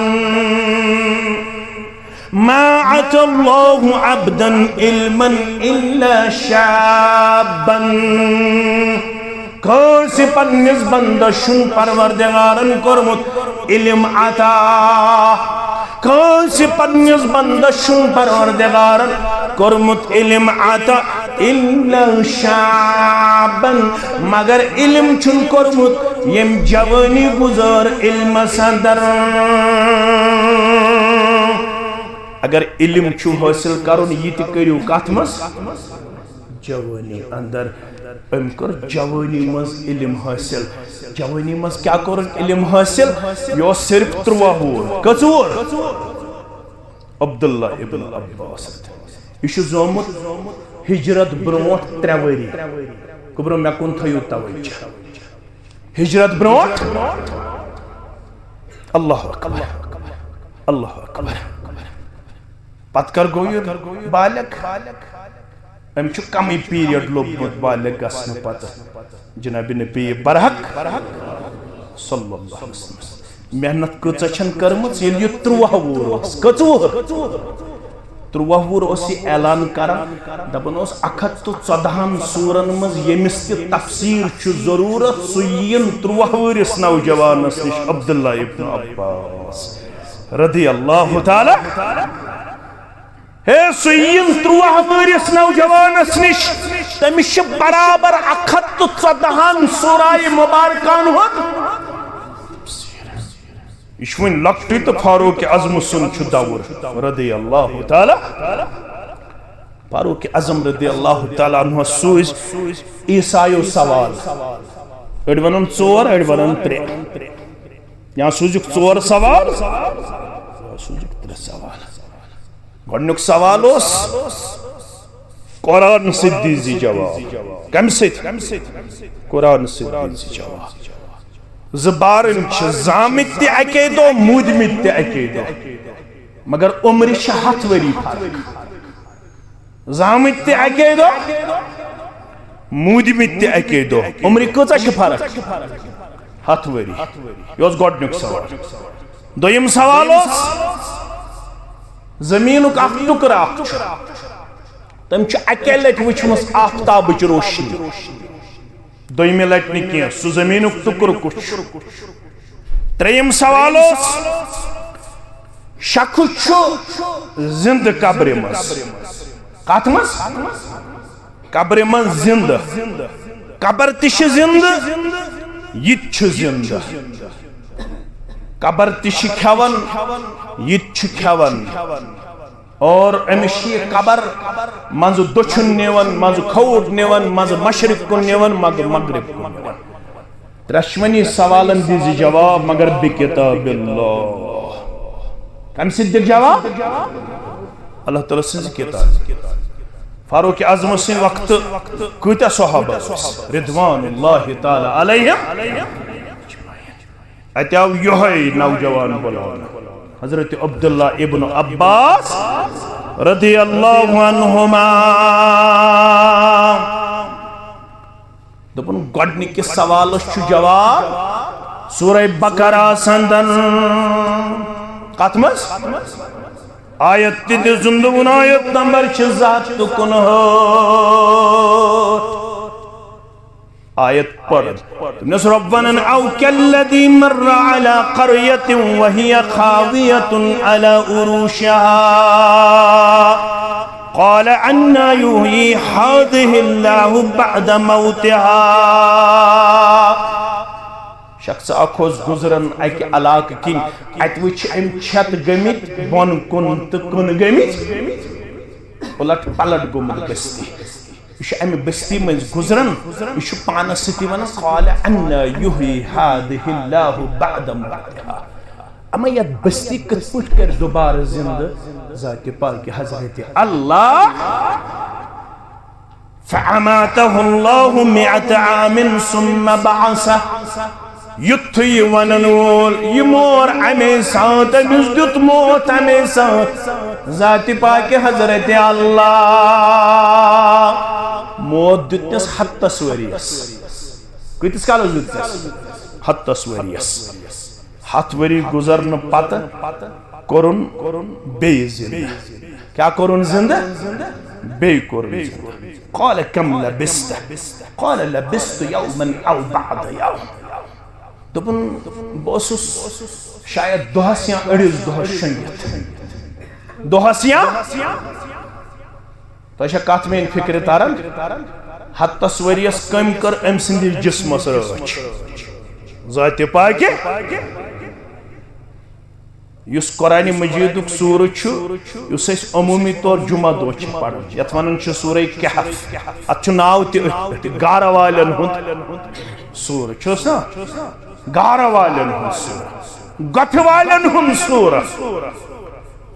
ما عطا اللہ عبدا علما الا شابا۔ کٲنٛسہِ پننِس بندس چھُنہٕ پروردگارن کوٚرمُت علم عطا، کٲنٛسہِ پننِس بندس چھُنہٕ پروردگارن کوٚرمُت علم عطا، الا شابن، مگر علم چھُنہٕ کوٚرمُت ییٚمۍ جوٲنی گُزٲر علمس اندر۔ اگر علم چھُ حٲصِل کرُن، یہِ تہِ کٔرِو کتھ منٛز؟ جوٲنی اندر۔ أمۍ کٔر جوٲنی منٛز علم حٲصِل۔ جوٲنی منٛز کیٛاہ کوٚرُن علم حٲصِل؟ یہِ اوس صرف تُرٛواہ وُہُر۔ کٔژ وُہُر؟ عبداللہ ابن عباس۔ یہِ چھُ زامُت ہجرت برونٛٹھ ترٛےٚ ؤری۔ گوٚبرو، مےٚ کُن تھٲیِو توجہ۔ ہجرت برونٛٹھ۔ اللہ اکبر، اللہ اکبر۔ پتہٕ کر گوٚو یہِ بالغ؟ أمۍ چھُ کمٕے پیریڈ لوٚبمُت بالغ گژھنہٕ پتہٕ۔ جناب نبی برحق صلی اللہ علیہ وسلم محنت کۭژاہ چھَن کٔرمٕژ، ییٚلہِ یہِ تُرٛواہ وُہُر اوس۔ کٔژ وُہُر؟ تُرٛواہ وُہُر اوس یہِ اعلان کران، دپان اوس، اکھ ہتھ تہٕ ژۄدہن سورن منٛز ییٚمِس تہِ تفسیر چھُ ضروٗرت، سُہ یِیِن تُرٛواہ وُہرِس نوجوانس نِش، عبداللہ ابن عباس رضی اللہ تعالیٰ۔ ہے، سُہ یِیِن تُرٛواہ وُہرِس نوجوانس نِش، تٔمِس چھِ برابر اکھ ہتھ تہٕ ژۄدہن سورہ مبارکن ہُنٛد۔ یہِ چھُ وُنہِ لۄکٹُے تہٕ فاروق اعظم سُنٛد چھُ دور رضی اللہ تعالیٰ۔ فاروق اعظم رضی اللہ تعالیٰ عنہ سوٗزۍ عیسایو سوال۔ أڑۍ ونان ژور، أڑۍ ونان ترٛےٚ۔ یا سوٗزِکھ ژور سوال، یا سوٗزِکھ ترٛےٚ سوال۔ گۄڈٕنیُک سوال اوس، قرآن سۭتۍ دیٖزِ جواب۔ کمہِ سۭتۍ؟ قرآن سۭتۍ دیٖزِ جواب۔ زٕ بارٕنۍ چھِ زامٕتۍ تہِ اَکے دۄہ، موٗدمٕتۍ تہِ اَکے دۄہ، مگر عمرِ چھِ ہتھ ؤری فرق۔ زامٕتۍ تہِ اَکے دۄہ، موٗدمٕتۍ تہِ اَکے دۄہ۔ عمرِ کۭژاہ چھِ فرق؟ ہتھ ؤری۔ یہِ اوس گۄڈٕنیُک سوال۔ دوٚیِم سوال اوس، زٔمیٖنُک اکھ ٹُکرٕ اکھ چھُ، تٔمۍ چھُ اَکے لٹہِ وٕچھمٕژ آفتابٕچ روشنی۔ دوٚیمہِ لٹہِ نہٕ کینٛہہ، سُہ زٔمیٖنُک ٹُکرٕ کُس چھُ؟ ترٛیٚیِم سوال اوس، شخص چھُ زِندٕ قبرِ منٛز۔ کتھ منٛز؟ قبرِ منٛز زِندٕ۔ قبر تہِ چھِ زِندٕ، یہِ تہِ چھُ زِندٕ۔ قبر تہِ چھِ کھٮ۪وان، یہِ تہِ چھُ کھٮ۪وان۔ اور أمِس چھِ یہِ قبر منٛزٕ دٔچھُن نِوان، منٛزٕ کھووُر نِوان، منٛزٕ مشرق کُن نِوان، منٛزٕ مغرب کُن نِوان۔ ترٛٮ۪شوٕنی سوالن دیٖزِ جواب، مگر بِکتاب اللہ۔ کمہِ سۭتۍ دِکھ جواب؟ اللہ تعالیٰ سٕنٛزِ کتابہِ۔ فاروق اعظم سٕنٛدِ وقتہٕ کۭتیاہ صحابہ ٲسۍ؟ رضوان اللہ تعالیٰ علیہم۔ اَتہِ آو یِہوٚے نوجوان بُلاونہٕ، حضرت عبداللہ ابن عباس رضی اللہ عنہما۔ دوٚپُن، گۄڈٕنِکِس سوالس چھُ جواب سورہ بقرہ سندن۔ کتھ منٛز؟ آیت تہِ دِ زندٕ وُن، آیت نمبر چھِ زٕ ہتھ تہٕ کُنہٲٹھ۔ آیت پٔر۔ دوٚپنَس، ربنا او کالذی مر علی قریۃ وہی خاویۃ علی عروشہا۔ قال انا یحیی هذه اللہ بعد موتها۔ شخص اکھ اوس گُزران اکہِ علاقہٕ کِنۍ، اتہِ وٕچھ أمۍ چھت گٔمٕتۍ بۄن کُن تہٕ کُن گٔمٕتۍ، اُلٹ پلٹ گوٚمُت بستی۔ یہِ چھُ امہِ بستی مٔنٛزۍ گُزران، یہِ چھُ پانس سۭتی ونان، قال انا یحیی هذه اللہ بعد موتها۔ اما یتھ بستی کِتھ پٲٹھۍ کرِ دوبارٕ زندٕ ذات پاک حضرت اللہ؟ فاماته اللہ مئۃ عام ثم بعثہ۔ یُتھُے یہِ ونن وول، یہِ مور امے ساتہٕ، أمِس دیُت موت امے ساتہٕ۔ ذاتِ پاکہِ حضرت اللہ، موت دیُتنس ہتس ؤرِیس۔ کۭتِس کالس دیُتنس؟ ہتس ؤرِیس۔ ہتھ ؤری گُزرنہٕ پتہٕ کوٚرُن بیٚیہِ زِندٕ۔ کیٛاہ کوٚرُن زِندٕ؟ بیٚیہِ کوٚرُن زِندٕ۔ قال کم لبثت؟ قال لبثت یوما او بعض یوم۔ دوٚپُن، بہٕ اوسُس شاید دۄہس یا أڑِس دۄہس شۄنٛگِتھ۔ دۄہس یا؟ تۄہہِ چھا کتھ میٲنۍ فکرِ تران؟ ہتس ؤرِیس کٔمۍ کٔر أمۍ سٕنٛدِس جسمس رٲچھ؟ ذاتِ پاکہِ، یُس قرآنِ مجیدُک سورہ چھُ، یُس أسۍ عموٗمی طور جمعہ دۄہ چھِ پران، یتھ ونان چھِ سورہ کہف۔ اتھ چھُ ناو تہِ أتھۍ پٮ۪ٹھ، گارٕ والٮ۪ن ہُنٛد سورہ چھُس نا؟ گارٕ والٮ۪ن ہُنٛد سورہ، گۄپھِ والٮ۪ن ہُنٛد سورہ۔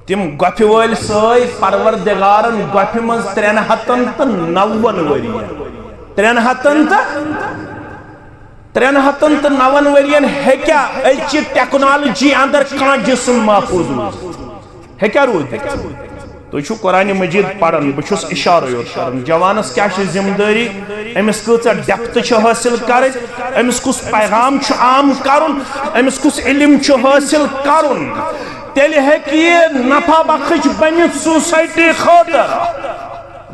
تِم گۄپھِ وٲلۍ سٲے پروردگارن گۄپھِ منٛز ترٛٮ۪ن ہتن تہٕ نون ؤرین۔ ترٛٮ۪ن ہتن تہٕ، ترٛٮ۪ن ہتن تہٕ نون ؤرین ہیٚکیٛاہ أزچہِ ٹیکنالوجی اندر کانٛہہ جسم محفوظ روٗزِتھ؟ ہیٚکیٛاہ روٗزِتھ؟ تُہۍ چھِو قرآنِ مجیٖد پران، بہٕ چھُس اِشارٕ یوت کران۔ جوانس کیٛاہ چھِ ذمہٕ دٲری؟ أمِس کۭژاہ ڈیپتھ چھِ حٲصِل کرٕنۍ؟ أمِس کُس پیغام چھُ عام کرُن؟ أمِس کُس علم چھُ حٲصِل کرُن؟ تیٚلہِ ہیٚکہِ یہِ نفع بخش بٔنِتھ سوسائٹی خٲطرٕ۔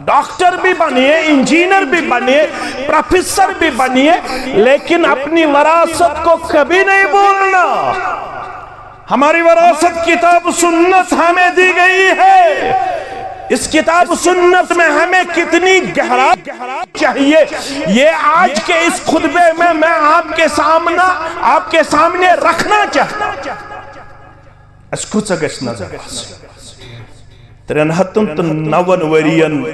ڈاکٹر بھی بنیے، انجینئر بھی بنیے، پروفیسر بھی بنیے، لیکن اپنی وراثت کو کبھی نہیں بھولنا۔ ہماری وراثت کتاب سنت ہمیں دی گئی ہے۔ اس کتاب سنت میں ہمیں کتنی گہرائی چاہیے، یہ آج کے اس خطبے میں میں آپ کے سامنا، آپ کے سامنے رکھنا چاہتا ہوں۔ اسہِ کۭژاہ گژھِ نظر آسٕنۍ؟ ترٛٮ۪ن ہتن تہٕ نون ؤرین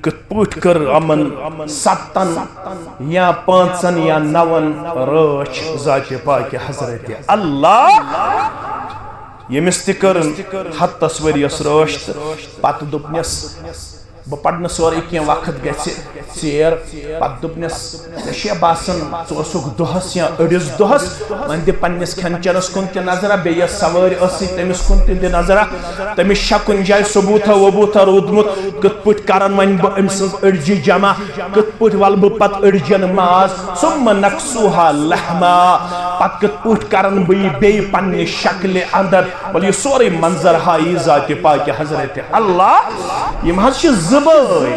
کِتھ پٲٹھۍ کٔر یِمن ستن یا پانٛژن یا نون رٲچھ ذاتِ پاکہِ حضرت اللہ، ییٚمِس تہِ کٔرٕن ہتس ؤرِیس رٲچھ تہٕ پتہٕ دوٚپنس، بہٕ پرنہٕ سورُے کینٛہہ، وقت گژھِ ژیر۔ پتہٕ دوٚپنس، "ژےٚ چھےٚ باسان ژٕ اوسُکھ دۄہس یا أڑِس دۄہس، وۄنۍ دِ پننِس کھٮ۪ن چٮ۪نس کُن تہِ نظرا، بیٚیہِ یۄس سوٲرۍ ٲسٕے تٔمِس کُن تہِ دِ نظرا، تٔمِس چھا کُنہِ جایہِ ثبوٗتھا وبوٗتھا روٗدمُت، کِتھ پٲٹھۍ کرن وۄنۍ بہٕ أمۍ سٕنٛز أڑجہِ جمع، کِتھ پٲٹھۍ ولہٕ بہٕ پتہٕ أڑجن ماز، ثم نکسوها لحما، پتہٕ کِتھ پٲٹھۍ کرن بہٕ یہِ بیٚیہِ پننہِ شکلہِ اندر؟" وَلہٕ یہِ سورُے منظر ہا یی ذاتِ پاکہِ حضرت اللہ۔ یِم حظ چھِ زٕ بٲے۔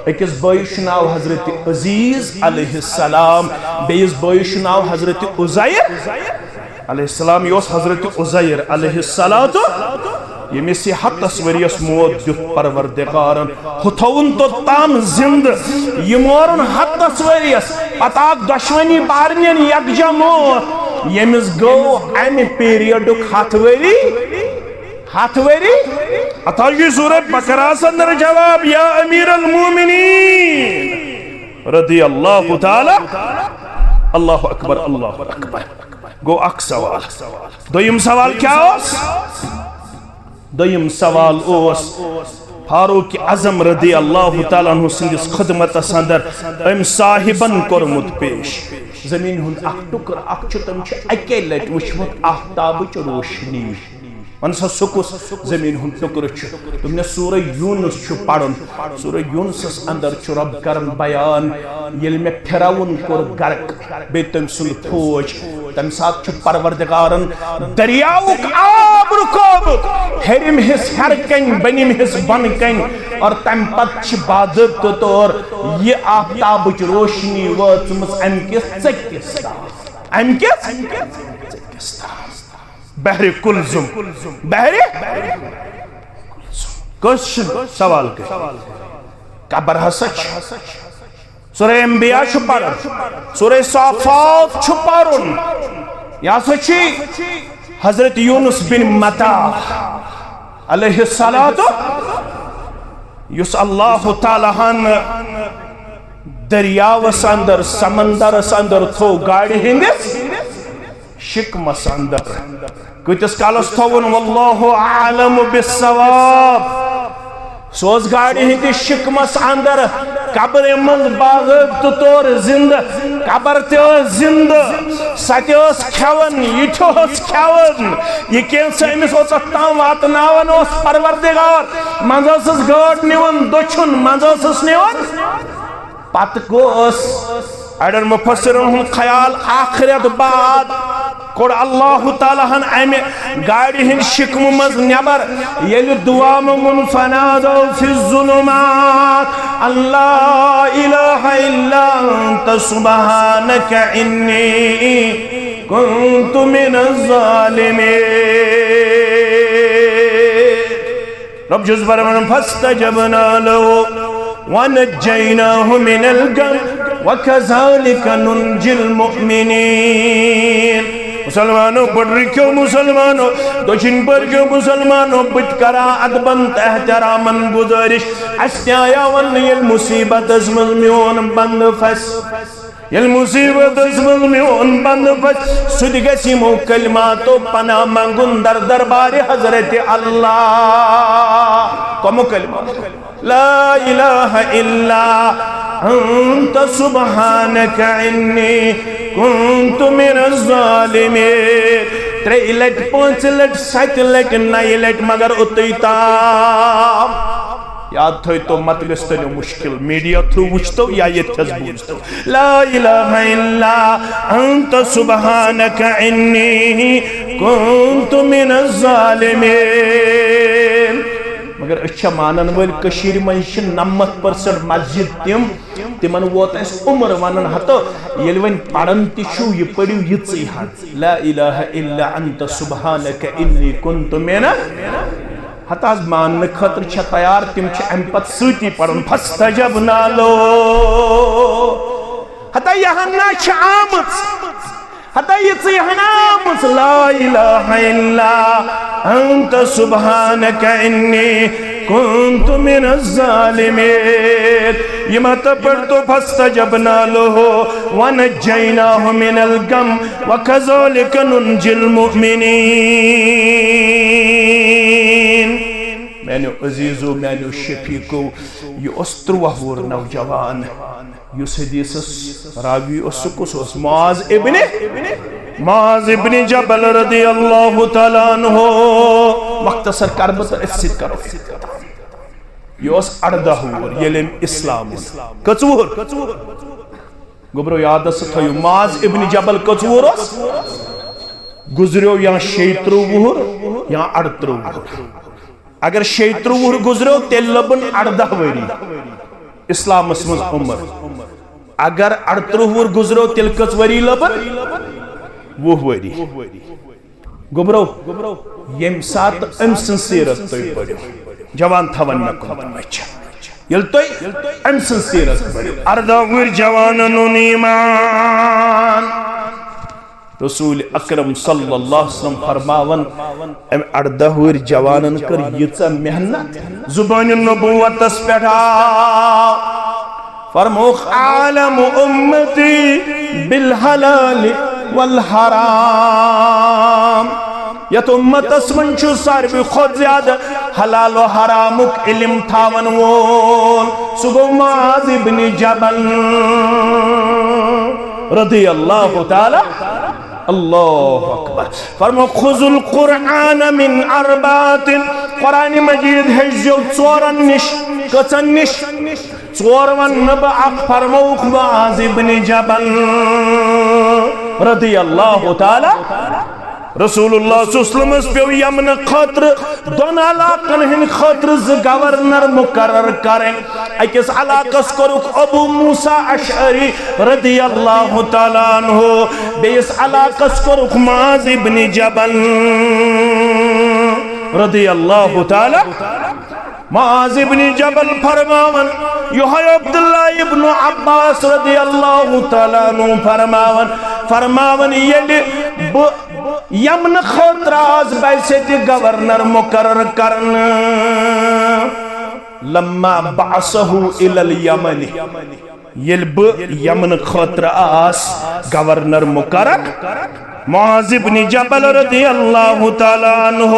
أکِس بٲیِس چھُ ناو حضرت عزیز علیہ السلام، بیٚیِس بٲیِس چھُ ناو حضرت عزیر علیہ السلام۔ یہِ اوس حضرت عزیر علیہ الصلوۃ، ییٚمِس یہِ ہتس ؤرِیَس موت دیُت پروردگارن، ہُتھوُن توٚتام زِندٕ۔ یہِ مورُن ہتس ؤرِیَس، پتہٕ آکھ دۄشوٕنی بارنٮ۪ن یکجا موت، ییٚمِس گوٚو امہِ پیریڈُک ہتھ ؤری۔ ہتھ ؤری؟ اتھ حظ چھُ سورہ بقرہس اندر جواب، یا امیر المومنین رضی اللہ تعالی، اللہ اکبر، اللہ اکبر۔ گوٚو اکھ سوال۔ دوٚیِم سوال کیٛاہ اوس؟ دوٚیِم سوال اوس فاروق اعظم رضی اللہ تعالیٰ عنہ سٕنٛدِس خدمتس اندر أمۍ صاحبن کوٚرمُت پیش۔ زمین ہُنٛد اکھ ٹُکرٕ اکھ چھُ، تٔمۍ چھُ اکے لٹہِ وٕچھمُت آفتابٕچ روشنی۔ وَن سا، سُہ کُس زمین ہُنٛد ٹُکرٕ چھُ؟ دوٚپنَس، سورہ یونس چھُ پرُن۔ سورہ یونسس اندر چھُ رب کران بیان، ییٚلہِ مےٚ فرعون کوٚر غرق، بیٚیہِ تٔمۍ سُنٛد فوج، تَمہِ ساتہٕ چھُ پروردگارن دٔریاوُک آب رُکومُت، ہیٚرِم حصہٕ ہیٚرٕ کنہِ، بٔنِم حصہٕ بۄنہٕ کنہِ، اور تَمہِ پتہٕ چھِ باضٲبطہٕ طور یہِ آفتابٕچ روشنی وٲژمٕژ اَمہِ کِس ژٔکِس تام۔ اَمہِ کِس ژٔکِس تام۔ بحر کلزم۔ بحر کٲنٛسہِ چھُنہٕ سوال کٔرِتھ۔ قبر ہسا چھِ۔ سورہ انبیاء چھُ پرُن، سورہ صافات چھُ پرُن۔ یہِ ہسا چھُ حضرت یونس بن متا علیہ الصلوۃ، یُس اللہ تعالیٰ ہن دٔریاوس اندر، سمندرس اندر تھوو گاڑِ ہٕنٛدِس شکمس اندر۔ کۭتِس کالس تھووُن؟ واللہ اعلم بالصواب۔ سُہ اوس گاڑِ ہٕنٛدِس شکمس اندر۔ قبرِ منٛز باضٲبطہٕ طور زِنٛدٕ، قبر تہِ ٲس زِنٛدٕ، سۄ تہِ ٲس کھٮ۪وان، یہِ تہِ اوس کھٮ۪وان۔ یہِ کینٛژھا أمِس اوس اَتھ تام واتناوان اوس پروردگار۔ منٛزٕ ٲسٕس گٲڈ نِوان دٔچھُن، منٛزٕ ٲسٕس نِوان۔ پتہٕ گوٚو ٲس اڑٮ۪ن مفسرن ہُنٛد خیال آخرت بعد کوٚڑ اللہ تعالیٰ ہن امہِ گاڑِ ہٕنٛدِ شِکمہٕ منٛز نٮ۪بر۔ ییٚلہِ دُعا مۄنٛگُن، فنادوا فی الظلمات ان لا الہ الا انت سبحانک انی کنت من الظالمین۔ رب چھُس فرماوان، فاستجبنا له ونجيناه من الغم وكذلك ننجي المؤمنين۔ مسلمانو، پٔڈرِکیو مسلمانو، دٔچھِنۍ پٔرکیو مسلمانو، بہٕ تہِ کران ادبن تہٕ احترامن گُزٲرِش، اَسہِ تہِ آیاو وننہٕ ییٚلہِ مُصیبتس منٛز میون بندٕ پھسہِ۔ ییٚلہِ مُصیبتس منٛز میون بندٕ پھسہِ، سُہ تہِ گژھِ یِمو کلماتو پناہ منٛگُن در دربارِ حضرت اللہ۔ کمو کلماتو؟ لا الہ الا انت سبحانک انی کنت من الظالمین۔ ترٛیٚیہِ لٹہِ، پانٛژِ لٹہِ، ستہِ لٹہِ، نَیہِ لٹہِ، مگر اوٚتُے تام۔ یاد تھٲیتو، متلِس تٔلِو مُشکل، میڈیا تھرو وٕچھتو یا ییٚتھس بوٗزتو۔ لا الہ الا انت سبحانک انی کنت من الظالمین۔ مگر أسۍ چھا مانن وٲلۍ؟ کٔشیٖرِ منٛز چھِ نَمَتھ پٔرسنٹ مسجد تِم، تِمن ووت اَسہِ عمر ونان، ہتو ییٚلہِ وۄنۍ پران تہِ چھِو، یہِ پٔرِو یِژٕے ہن، لا الہ الا انت سبحانک انی کنت من۔ ہتہٕ حظ ماننہٕ خٲطرٕ چھا تیار، تِم چھِ امہِ پتہٕ سۭتی پران، فاستجبنا له۔ ہتا یہِ ہنا چھِ آمٕژ، ہتا یِژٕے ہنا آمٕژ، لا الہ الا انت سبحانک انی کنت من الظالمین۔ یہِ مت پڑھ تو، فاستجبنا له ونجیناہ من الغم وکذالک ننجی المؤمنین۔ میانیو عزیزو، میانیو شفیقو، یہِ اوس ترٛواہ وُہُر نوجوان، یُس حدیثس راوی اوس۔ سُہ کُس اوس؟ معاذ ابن، معاذ ابن جبل رضی اللہ تعالیٰ عنہ۔ مختصر کرٕ بہٕ تہٕ أتھۍ سۭتۍ کرو۔ یہِ اوس ارداہ وُہُر ییٚلہِ أمۍ اسلام اوٚن۔ کٔژ وُہُر؟ گوٚبرو، یادس تھٲیِو، معاذ ابن جبل کٔژ وُہُر اوس؟ گُزریو یا شیٚیہِ ترٕٛہ وُہُر یا اَڑترٕٛہ وُہُر۔ اگر شیٚیہِ ترٕٛہ وُہُر گُزریو، تیٚلہِ لبن ارداہ ؤری اسلامس منٛز عمر۔ اگر اَڑترٕٛہ وُہُر گُزریو، تیٚلہِ کٔژ ؤری لبن؟ وُہ ؤری۔ گوٚبرو، ییٚمہِ ساتہٕ أمۍ سٕنٛز سیرت تُہۍ پٔرِو، جوان تھاوَن مےٚ کُن وٕچھ۔ ییٚلہِ تُہۍ أمۍ سٕنٛز سیرت پٔرِو، ارداہ وُہٕرۍ جوانن اوٚن ایمان۔ رسول اکرم صلی اللہ علیہ وسلم فرماوان، أمۍ ارداہ وُہٕرۍ جوانن کٔر ییٖژاہ محنت، زبان نبوتس پٮ۪ٹھ آو۔ فرمووُکھ، عالم امتی بالحلال والحرام۔ یتھ امتس منٛز چھُ ساروی کھۄتہٕ زیادٕ حلال و حرامُک علم تھاون وول، سُہ گوٚو معاذ ابن جبل رضی اللہ تعالیٰ۔ اللہ اکبر۔ فرمووُکھ، خذوا القرآن من اربعة، قرآن مجید ہیٚچھزیو ژورن نِش۔ کٔژن نِش؟ ژور ونہٕ نہٕ بہٕ، اکھ فرمووُکھ معاذ ابن جبل رضی اللہ تعالیٰ۔ رسول اللہ صلی اللہ علیہ وسلمس پیوٚو یمنہٕ خٲطرٕ دۄن علاقن ہٕنٛدِ خٲطرٕ زٕ گورنر مقرر کرٕنۍ۔ أکِس علاقس کوٚرُکھ ابو موسیٰ اشعری رضی اللہ تعالیٰ عنہ، بیٚیِس علاقس کوٚرُکھ معاذ ابن جبل رضی اللہ تعالیٰ۔ معاذ ابن جبل فرماوان، یہے عبداللہ ابن عباس رضی اللہ تعالیٰ عنہ فرماوان، فرماوان، ییٚلہِ بہٕ یمنہٕ خٲطرٕ آس بحیثیت گورنر مقرر کرنہٕ، لما بعثه الى الیمن، ییٚلہِ بہٕ یمنہٕ خٲطرٕ آس گورنر مقرر، معاذ ابن جبل رضی اللہ تعالیٰ عنہ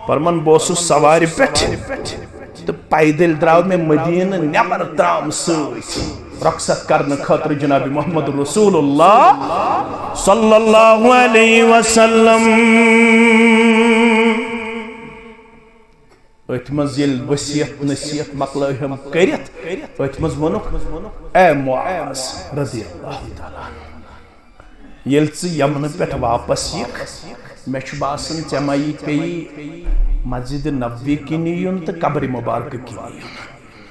فرمان، بہٕ اوسُس سوارِ پٮ۪ٹھ، تہٕ پیدل درٛاو مےٚ مدیٖنہٕ نٮ۪بر ترام سۭتۍ رۄخصت کرنہٕ خٲطرٕ جناب محمد رسول اللہ صلی اللہ علیہ وسلم۔ أتھۍ منٛز ییٚلہِ وصیت نصیحت مۄکلٲوہم کٔرِتھ، أتھۍ منٛز ووٚنُکھ، "اے معاذ رضی اللہ تعالیٰ عنہ، ییٚلہِ ژٕ یمنہٕ پٮ۪ٹھ واپس یِکھ، مےٚ چھُ باسان ژےٚ ما یی پیٚیی مسجد نبوی کِنی یُن تہٕ قبر مبارکہٕ کِنی یُن۔"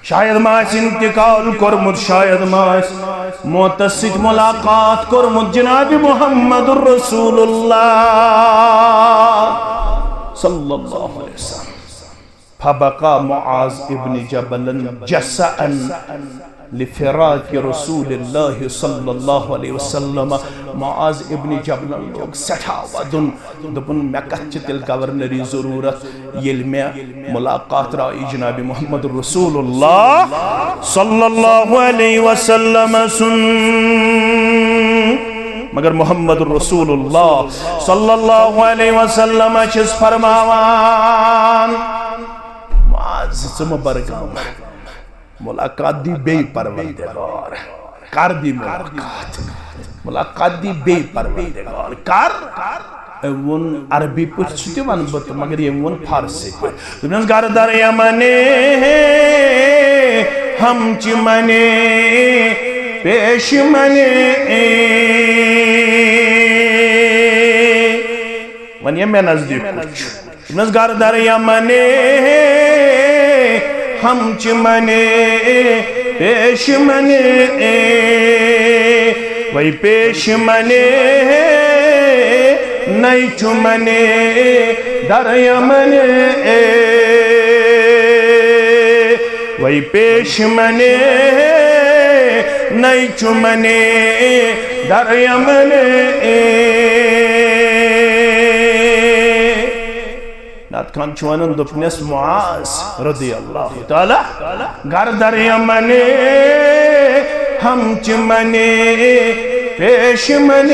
شاید ما آسہِ انتقال کوٚرمُت، شاید ما آسہِ موتس سۭتۍ ملاقات کوٚرمُت جناب محمد رسول اللہ صلی اللہ علیہ وسلم۔ فبقى معاذ ابن جبل جزعا لفراق رسول الله صلى الله عليه وسلم۔ معاذ ابن جبلن لوگ سٮ۪ٹھاہ ودُن، دوٚپُن، "مےٚ کتھ چھِ تیٚلہِ گورنری ضروٗرت، ییٚلہِ مےٚ ملاقات درٛاو جناب محمد رسول اللہ صلی اللہ علیہ وسلم سُنٛد۔" مگر محمد رسول اللہ صلی اللہ علیہ وسلم چھِس فرماوان، "معاذ، ژٕ مہٕ بر غم، ملاقات دی بیٚیہِ پروردگار، کر دی ملاقات، ملاقات دی بیٚیہِ پروردگار، کر۔" أمۍ ووٚن عربی پٲٹھۍ، سُہ تہِ وَنہٕ بہٕ تہٕ، مگر ییٚمۍ ووٚن فارسی پٲٹھۍ۔ دوٚپنَس، "گردر یمن ہم چمن پیش من۔" وۄنۍ یہِ مےٚ نزدیٖک کُس چھُ۔ دوٚپنَس، گردر یمن ہم چمن پیش من، وی پیش من نئی چمن در یمن، وی پیش من نئی چمن در یمن۔ نعت خان چھُ وَنان، دوٚپنَس، معاذ رضی اللہ تعالیٰ، گردر یمن ہم چمن پیش من۔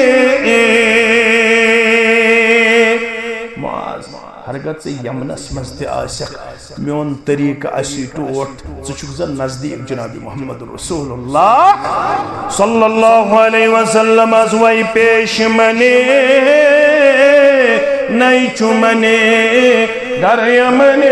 معاذ، ہرگاہ ژٕ یمنس منٛز تہِ آسکھ، میون طریٖقہٕ آسی ٹوٹھ، ژٕ چھُکھ زن نزدیٖک جناب محمد رسول اللہ صلی اللہ علیہ وسلم از وی پیش منی نئی چمنی در یمنی۔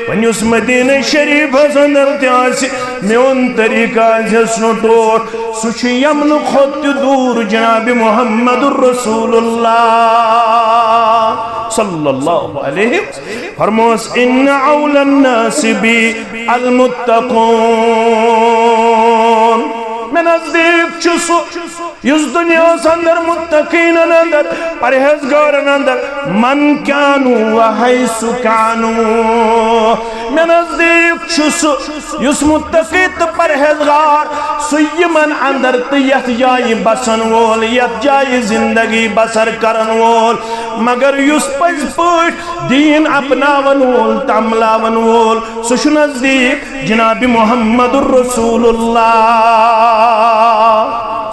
وۄنۍ یُس مدینہ شریفس اندر تہِ آسہِ، میون طریٖقہٕ آسٮ۪س نہٕ ٹوٹھ، سُہ چھُ یمنہٕ کھۄتہٕ تہِ دوٗر جناب محمد رسول اللہ صلی اللہ علیہ وسلم۔ فرموس، ان اولی الناس بی المتقون۔ مےٚ نزدیٖک چھُ سُہ یُس دُنیاہس اندر متقینن اندر، پرہیزگارن اندر، من کانوا و حیث کانوا۔ مےٚ نزدیٖک چھُ سُہ یُس متقی تہٕ پرہیزگار، سُہ یِمن اندر تہٕ یتھ جایہِ بسن وول، یتھ جایہِ زندگی بسر کرن وول، مگر یُس پٔزۍ پٲٹھۍ دیٖن اپناون وول، تملاون وول، سُہ چھُ نزدیٖک جناب محمد رسول اللہ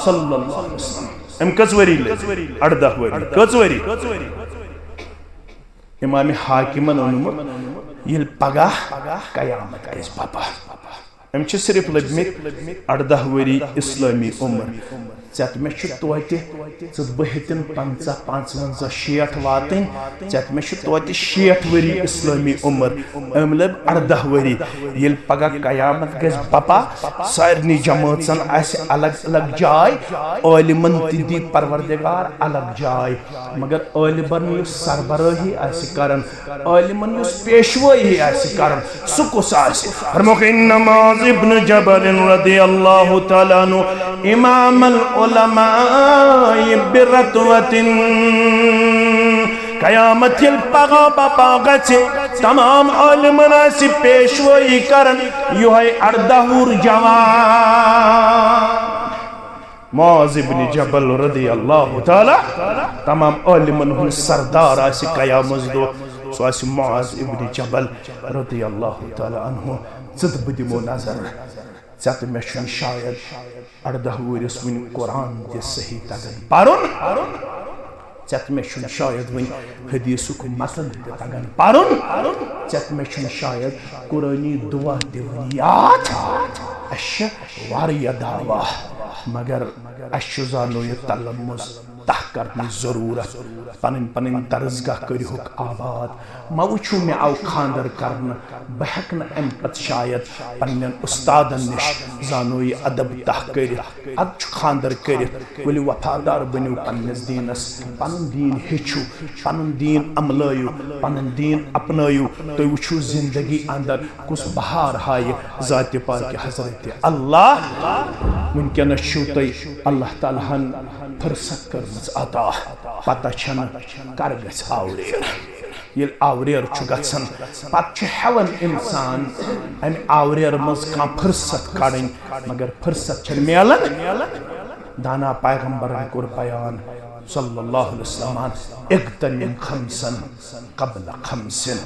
صلی اللہ علیہ وسلم۔ أمۍ کٔژ ؤری لٔگۍ؟ اَرداہ ؤری۔ کٔژ ؤری؟ امام حاکمن اوٚنمُت، ییٚلہِ پگاہ قیامت گژھِ بپا۔ أمۍ چھِ صرف لٔبمٕتۍ اَرداہ ؤری اسلٲمی عمر۔ ژےٚ تہٕ مےٚ چھِ توتہِ ژٕتبہٕ ہیٚتِن پنٛژاہ، پانٛژوَنٛزاہ، شیٹھ واتٕنۍ۔ ژےٚ تہٕ مےٚ چھِ توتہِ شیٹھ ؤری اسلٲمی عمر۔ أمۍ لٔبۍ اَرداہ ؤری۔ ییٚلہِ پگاہ قیامت گژھِ بپا، سارنٕے جمٲژن آسہِ الگ الگ جاے، عٲلمن تہِ دی پروردگار الگ جاے۔ مگر عٲلمن یُس سربرٲہی آسہِ کران، عٲلمن یُس پیشوٲہی آسہِ کران، سُہ کُس آسہِ؟ فرمووُکھ، ان معاذ ابن جبل رضی اللہ تعالیٰ عنہ امام العلماء برتوة۔ قیامت ییٚلہِ پگاہ بپا گژھِ، تمام عٲلمن آسہِ پیشوٲہی کران یِہوٚے اَرداہ وُہُر جوان۔ معاذ ابن جبل رضی اللہ تعالیٰ تمام عٲلمن ہُنٛد سردار آسہِ قیامت دۄہ، سُہ آسہِ معاذ ابن جبل رضی اللہ تعالیٰ عنہ۔ ژٕ تہٕ بہٕ دِمو نظر، ژےٚ تہٕ مےٚ چھُنہٕ شاید اَرداہ وُہرِس وُنہِ قرآن تہِ صحیح تگان پرُن۔ ژےٚ تہٕ مےٚ چھُنہٕ شاید وٕنہِ حدیثُک متن تہِ تگان پرُن۔ ژےٚ تہٕ مےٚ چھُنہٕ شاید قرآنی دعا تہِ وٕنہِ یاد۔ اَسہِ چھِ واریاہ دعویٰ، مگر اَسہِ چھُ زانو یہِ تلمُس تہ کرنٕچ ضروٗرت۔ پنٕنۍ پنٕنۍ درسگاہ کٔرِہُکھ آباد۔ مہ وٕچھِو مےٚ آو خانٛدر کرنہٕ، بہٕ ہٮ۪کہٕ نہٕ اَمہِ پتہٕ شاید پننٮ۪ن اُستادن نِش زانو یہِ ادب تہ کٔرِتھ۔ ادٕ چھُ خانٛدر کٔرِتھ، ؤلِو وفادار بٔنِو پننِس دیٖنس، پنُن دیٖن ہیٚچھِو، پنُن دیٖن عملٲیِو، پنُن دیٖن اپنٲیِو۔ تُہۍ وٕچھِو زندگی اندر کُس بہار ہایہِ ذاتِ پاکہِ حضرت اللہ۔ وٕنکیٚنس چھِو تُہۍ اللہ تعالیٰ ہن فرصت کٔرمٕژ عطا، پتہ چھنہٕ کر گژھِ آوریر۔ ییٚلہِ آوریر چھُ گژھان، پتہٕ چھُ ہٮ۪وان انسان امہِ آوریر منٛز کانٛہہ فرصت کڑٕنۍ، مگر فرصت چھنہٕ میلان۔ دانا پیغمبرن کوٚر بیان صلی اللہ علیہ وسلمن، "اغتنم خمسن قبل خمسن"،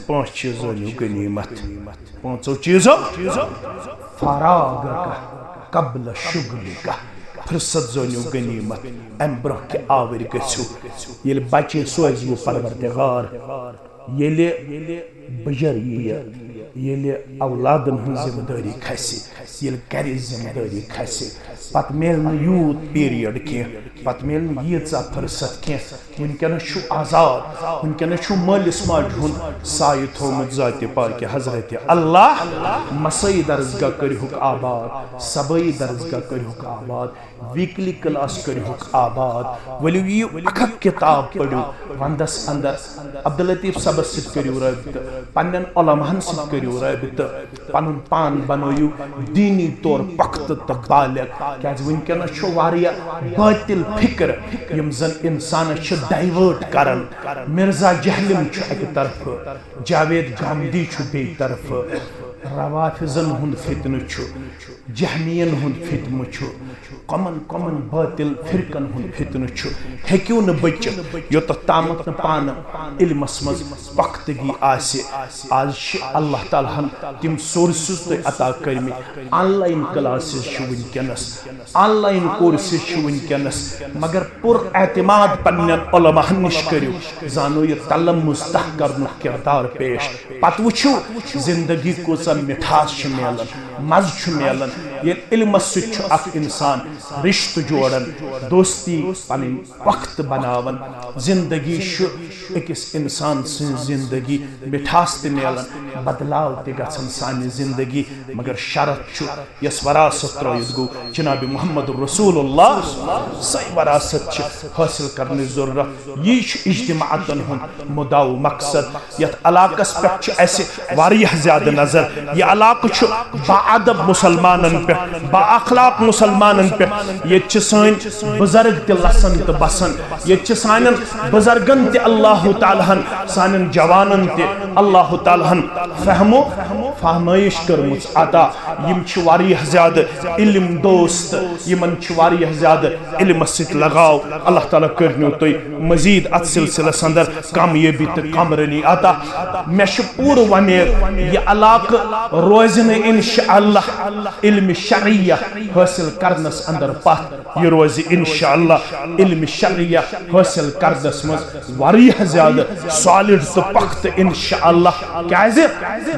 پانٛژھ چیٖز زٲنِو غنیمت۔ پانٛژو چیٖزو، فراغک قبل شغلک، فرصت زٲنِو غنیمت، امہِ برونٛہہ کہِ آوٕرۍ گٔژھِو۔ ییٚلہِ بچے سوزِ وٕ پروردگار، ییٚلہِ بُجر یِیہِ، ییٚلہِ اولادن ہٕنٛز ذمہٕ دٲری کھسہِ، ییٚلہِ گرِچ ذمہٕ دٲری کھسہِ، پتہٕ میلہِ نہٕ یوٗت پیریڈ کینٛہہ، پتہٕ میلہِ نہٕ ییٖژاہ فرصت کینٛہہ۔ وٕنکیٚنس چھُ آزاد، وٕنکیٚنس چھُ مٲلِس ماجہِ ہُنٛد سایہِ تھوٚومُت ذاتِ پاکہِ حضرت اللہ۔ مسٲیی درسگاہ کٔرِہُکھ آباد، صبٲیی درسگاہ کٔرِہُکھ آباد، ویٖکلی کلاس کٔرِہُکھ آباد۔ ؤلِو یِیِو اکھ اکھ کِتاب پٔرِو وندس اندر۔ عبداللطیف صٲبس سۭتۍ کٔرِو رٲبطہٕ، پننٮ۪ن علماہن سۭتۍ کٔرِو رٲبطہٕ، پنُن پان بنٲیِو دیٖنی طور پختہٕ تہٕ بالغ۔ کیازِ وٕنکیٚنس چھُ واریاہ باطل فکر یِم زن انسانس چھِ ڈائیورٹ کران۔ مرزا جہلم چھُ اکہِ طرفہٕ، جاوید گامدی چھُ بیٚیہِ طرفہٕ، روافضن ہُنٛد فتنہٕ چھُ، جہمین ہُنٛد فتنہٕ چھُ، کمن کمن باطل فرقن ہُنٛد فتنہٕ چھُ، ہیٚکِو نہٕ بٔچِتھ یوٚتتھ تامَتھ نہٕ پانہٕ علمس منٛز پختگی آسہِ۔ آز چھِ اللہ تعالیٰ ہن تِم سورسز تۄہہِ عطا کٔرمٕتۍ، آن لائن کلاسز چھِ وٕنکیٚنس، آن لائن کورسز چھِ وٕنکیٚنس، مگر پر اعتماد پننٮ۪ن علماہن نِش کٔرِو، زانو یہِ تلمُس تہ کرنُک کردار پیش۔ پتہٕ وٕچھِو زندگی کۭژاہ مِٹھاس چھِ میلان، مزٕ چھُ میلان۔ ییٚلہِ علمس سۭتۍ چھُ اکھ انسان رشتہٕ جوڑان، دوستی پنٕنۍ وقت بناوان۔ زندگی چھُ أکِس انسان سٕنٛز زندگی مِٹھاس تہِ میلان، بدلاو تہِ گژھان سانہِ زندگی، مگر شرط چھُ یۄس وراثت ترٲوِتھ گوٚو جناب محمد رسول اللہ، سۄے وراثت چھِ حٲصِل کرنٕچ ضروٗرت۔ یی چھُ اجتماعاتن ہُنٛد مُدعا و مقصد۔ یتھ علاقس پٮ۪ٹھ چھُ اسہِ واریاہ زیادٕ نظر۔ یہِ علاقہٕ چھُ با ادب مسلمانن پٮ۪ٹھ، با اخلاق مسلمانن پٮ۪ٹھ۔ ییٚتہِ چھِ سٲنۍ بزرگ تہِ لسان تہٕ بسان۔ ییٚتہِ چھِ سانٮ۪ن بزرگن تہِ اللہ تعالیٰ ہن، سانٮ۪ن جوانن تہِ اللہ تعالیٰ ہن فہم و فہمٲیش کٔرمٕژ عطا۔ یِم چھِ واریاہ زیادٕ علم دوست، یِمن چھُ واریاہ زیادٕ علمس سۭتۍ لگاو۔ اللہ تعالیٰ کٔرنو تُہۍ مزید اتھ سلسلس اندر کامیٲبی تہٕ کامرٲنی عطا۔ مےٚ چھُ پوٗرٕ وۄمید یہِ علاقہٕ روزِ نہٕ انشاءاللہ علم شرعیہ حٲصِل کرنس اندر پتھ۔ یہِ روزِ انشاءاللہ علم شرعیہ حٲصِل کرنس منٛز واریاہ زیادٕ سالڈ تہٕ پختہٕ انشاءاللہ۔ کیازِ؟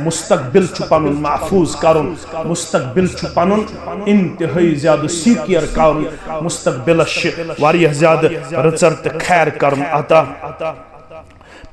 مستقبل چھُ پنُن محفوظ کرُن، مستقبل چھُ پنُن انتہٲئی زیادٕ سیکیور کرُن، مستقبلس چھِ واریاہ زیادٕ رٕژر تہٕ خیر کرُن عطا۔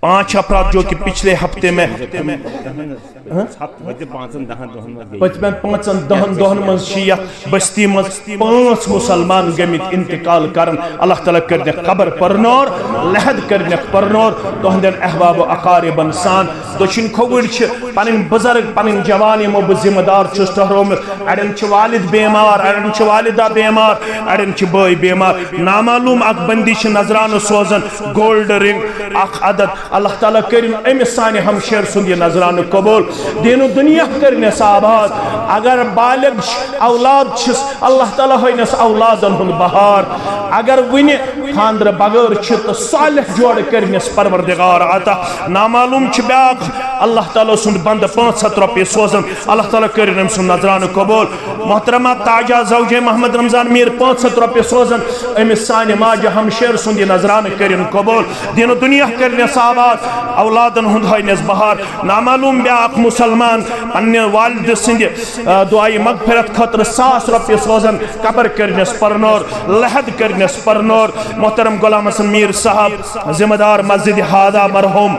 پانچ افراد جو کہ پچھلے ہفتے میں ہفتہٕ وٲتِتھ پانٛژن دَہن دۄہن منٛز گٔے۔ پٔتمٮ۪ن پانٛژن دَہن دۄہن منٛز چھِ یتھ بستی منٛز پانٛژھ مسلمان گٔمٕتۍ انتقال کرن۔ اللہ تعالیٰ کٔرنکھ قبر پرنور، لحد کٔرنکھ پرنور، تہنٛدٮ۪ن احباب و اقاربن سان۔ دٔچھِنۍ کھووٕرۍ چھِ پنٕنۍ بزرگ، پنٕنۍ جوان، یِمو بہٕ ذمہٕ دار چھُس ٹھہرومُت۔ اڑٮ۪ن چھِ والد بیمار، اڑٮ۪ن چھِ والدہ بیمار، اڑٮ۪ن چھِ بٲے بیمار۔ نامعلوم اکھ بندی چھِ نذرانہٕ سوزان، گولڈ رنگ اکھ عدد۔ اللہ تعالیٰ کٔرِن أمِس سانہِ ہمشیر سُنٛد یہِ نذرانہٕ قبول، دیٖن و دُنیا کٔرنَس آباد۔ اگر بالغ چھِ، اولاد چھِس، اللہ تعالیٰ ہٲینَس اولادن ہُنٛد بہار۔ اگر وُنہِ خانٛدرٕ بغٲر چھِ تہٕ صالح جوڑٕ کٔرنَس پروردگار عطا۔ نامعلوم چھِ بیٛاکھ اللہ تعالیٰ سُنٛد بندٕ پانٛژھ ہتھ رۄپیہِ سوزان، اللہ تعالیٰ کٔرِن أمۍ سُنٛد نذرانہٕ قبول۔ محترمہ تاجہ زوجے محمد رمضان میر پانٛژھ ہتھ رۄپیہِ سوزان، أمِس سانہِ ماجہِ ہمشیر سُنٛد یہِ نذرانہٕ کٔرِن قبول، دیٖن و دُنیا کٔرنَس آباد، اولادن ہُنٛد ہٲینَس بہار۔ نامعلوم بیٛاکھ مُسلمان پننہِ والدٕ سٕنٛدِ، آ، دعایہِ مغفرت خٲطرٕ ساس رۄپیہِ سوزان، قبر کٔرنَس پرنور، لحد کٔرنَس پرنور۔ محترم غلام حسن میر صاحب، ذمہ دار مسجد ہادہ مرحوم،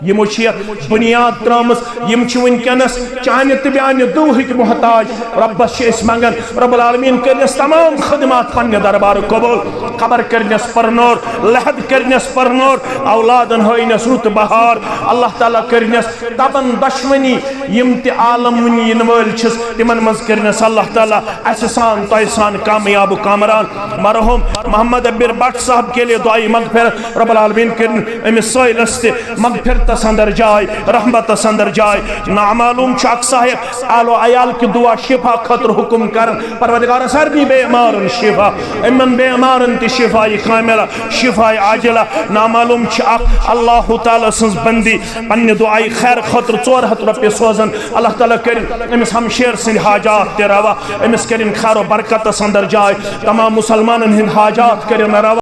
یِمو چھِ یتھ بنیاد ترٲمٕژ، یِم چھِ وٕنکیٚنس چانہِ تہٕ میانہِ دُعہٕکۍ محتاج۔ رۄبس چھِ أسۍ منگان، رب العالمین کٔرنَس تمام خدمات پننہِ دربارٕ قبول، قبر کٔرنَس پرنور، لحد کٔرنَس پرنور، اولادن ہٲینَس رُت بہار۔ اللہ تعالیٰ کٔرنَس تبن دشمنی، یِم تہِ عالم وٕنہِ یِنہٕ وٲلۍ چھِس، تِمن منٛز کٔرنَس اللہ تعالیٰ اسہِ سان تۄہہِ سان کامیاب و کامران۔ مرحوم محمد عبیر بٹ صاحب کے لیے دعائے مغفرت، رب العالمین کٔرِن أمِس سٲیلس تہِ مغفرتس اندر جاے، رحمتس اندر جاے۔ نامعلوم چھُ اکھ صاحب آل و عیال کہِ دعا شفا خٲطرٕ حکم کران، پروردگار سارنٕے بیمارن شفا، یِمن بیمارن تہِ شفا کاملہ، شفا عاجلہ۔ نامعلوم چھُ اکھ اللہ تعالیٰ سٕنٛز بندی پننہِ دعایہِ خیر خٲطرٕ ژور ہتھ رۄپیہِ سوزان، اللہ تعالیٰ کٔرِن أمِس ہمشیر سٕنٛدۍ حاجات تہِ روا، أمِس کٔرِن خیر و برکتس اندر جاے، تمام مسلمانن ہٕنٛدۍ حاجات کٔرِن روا۔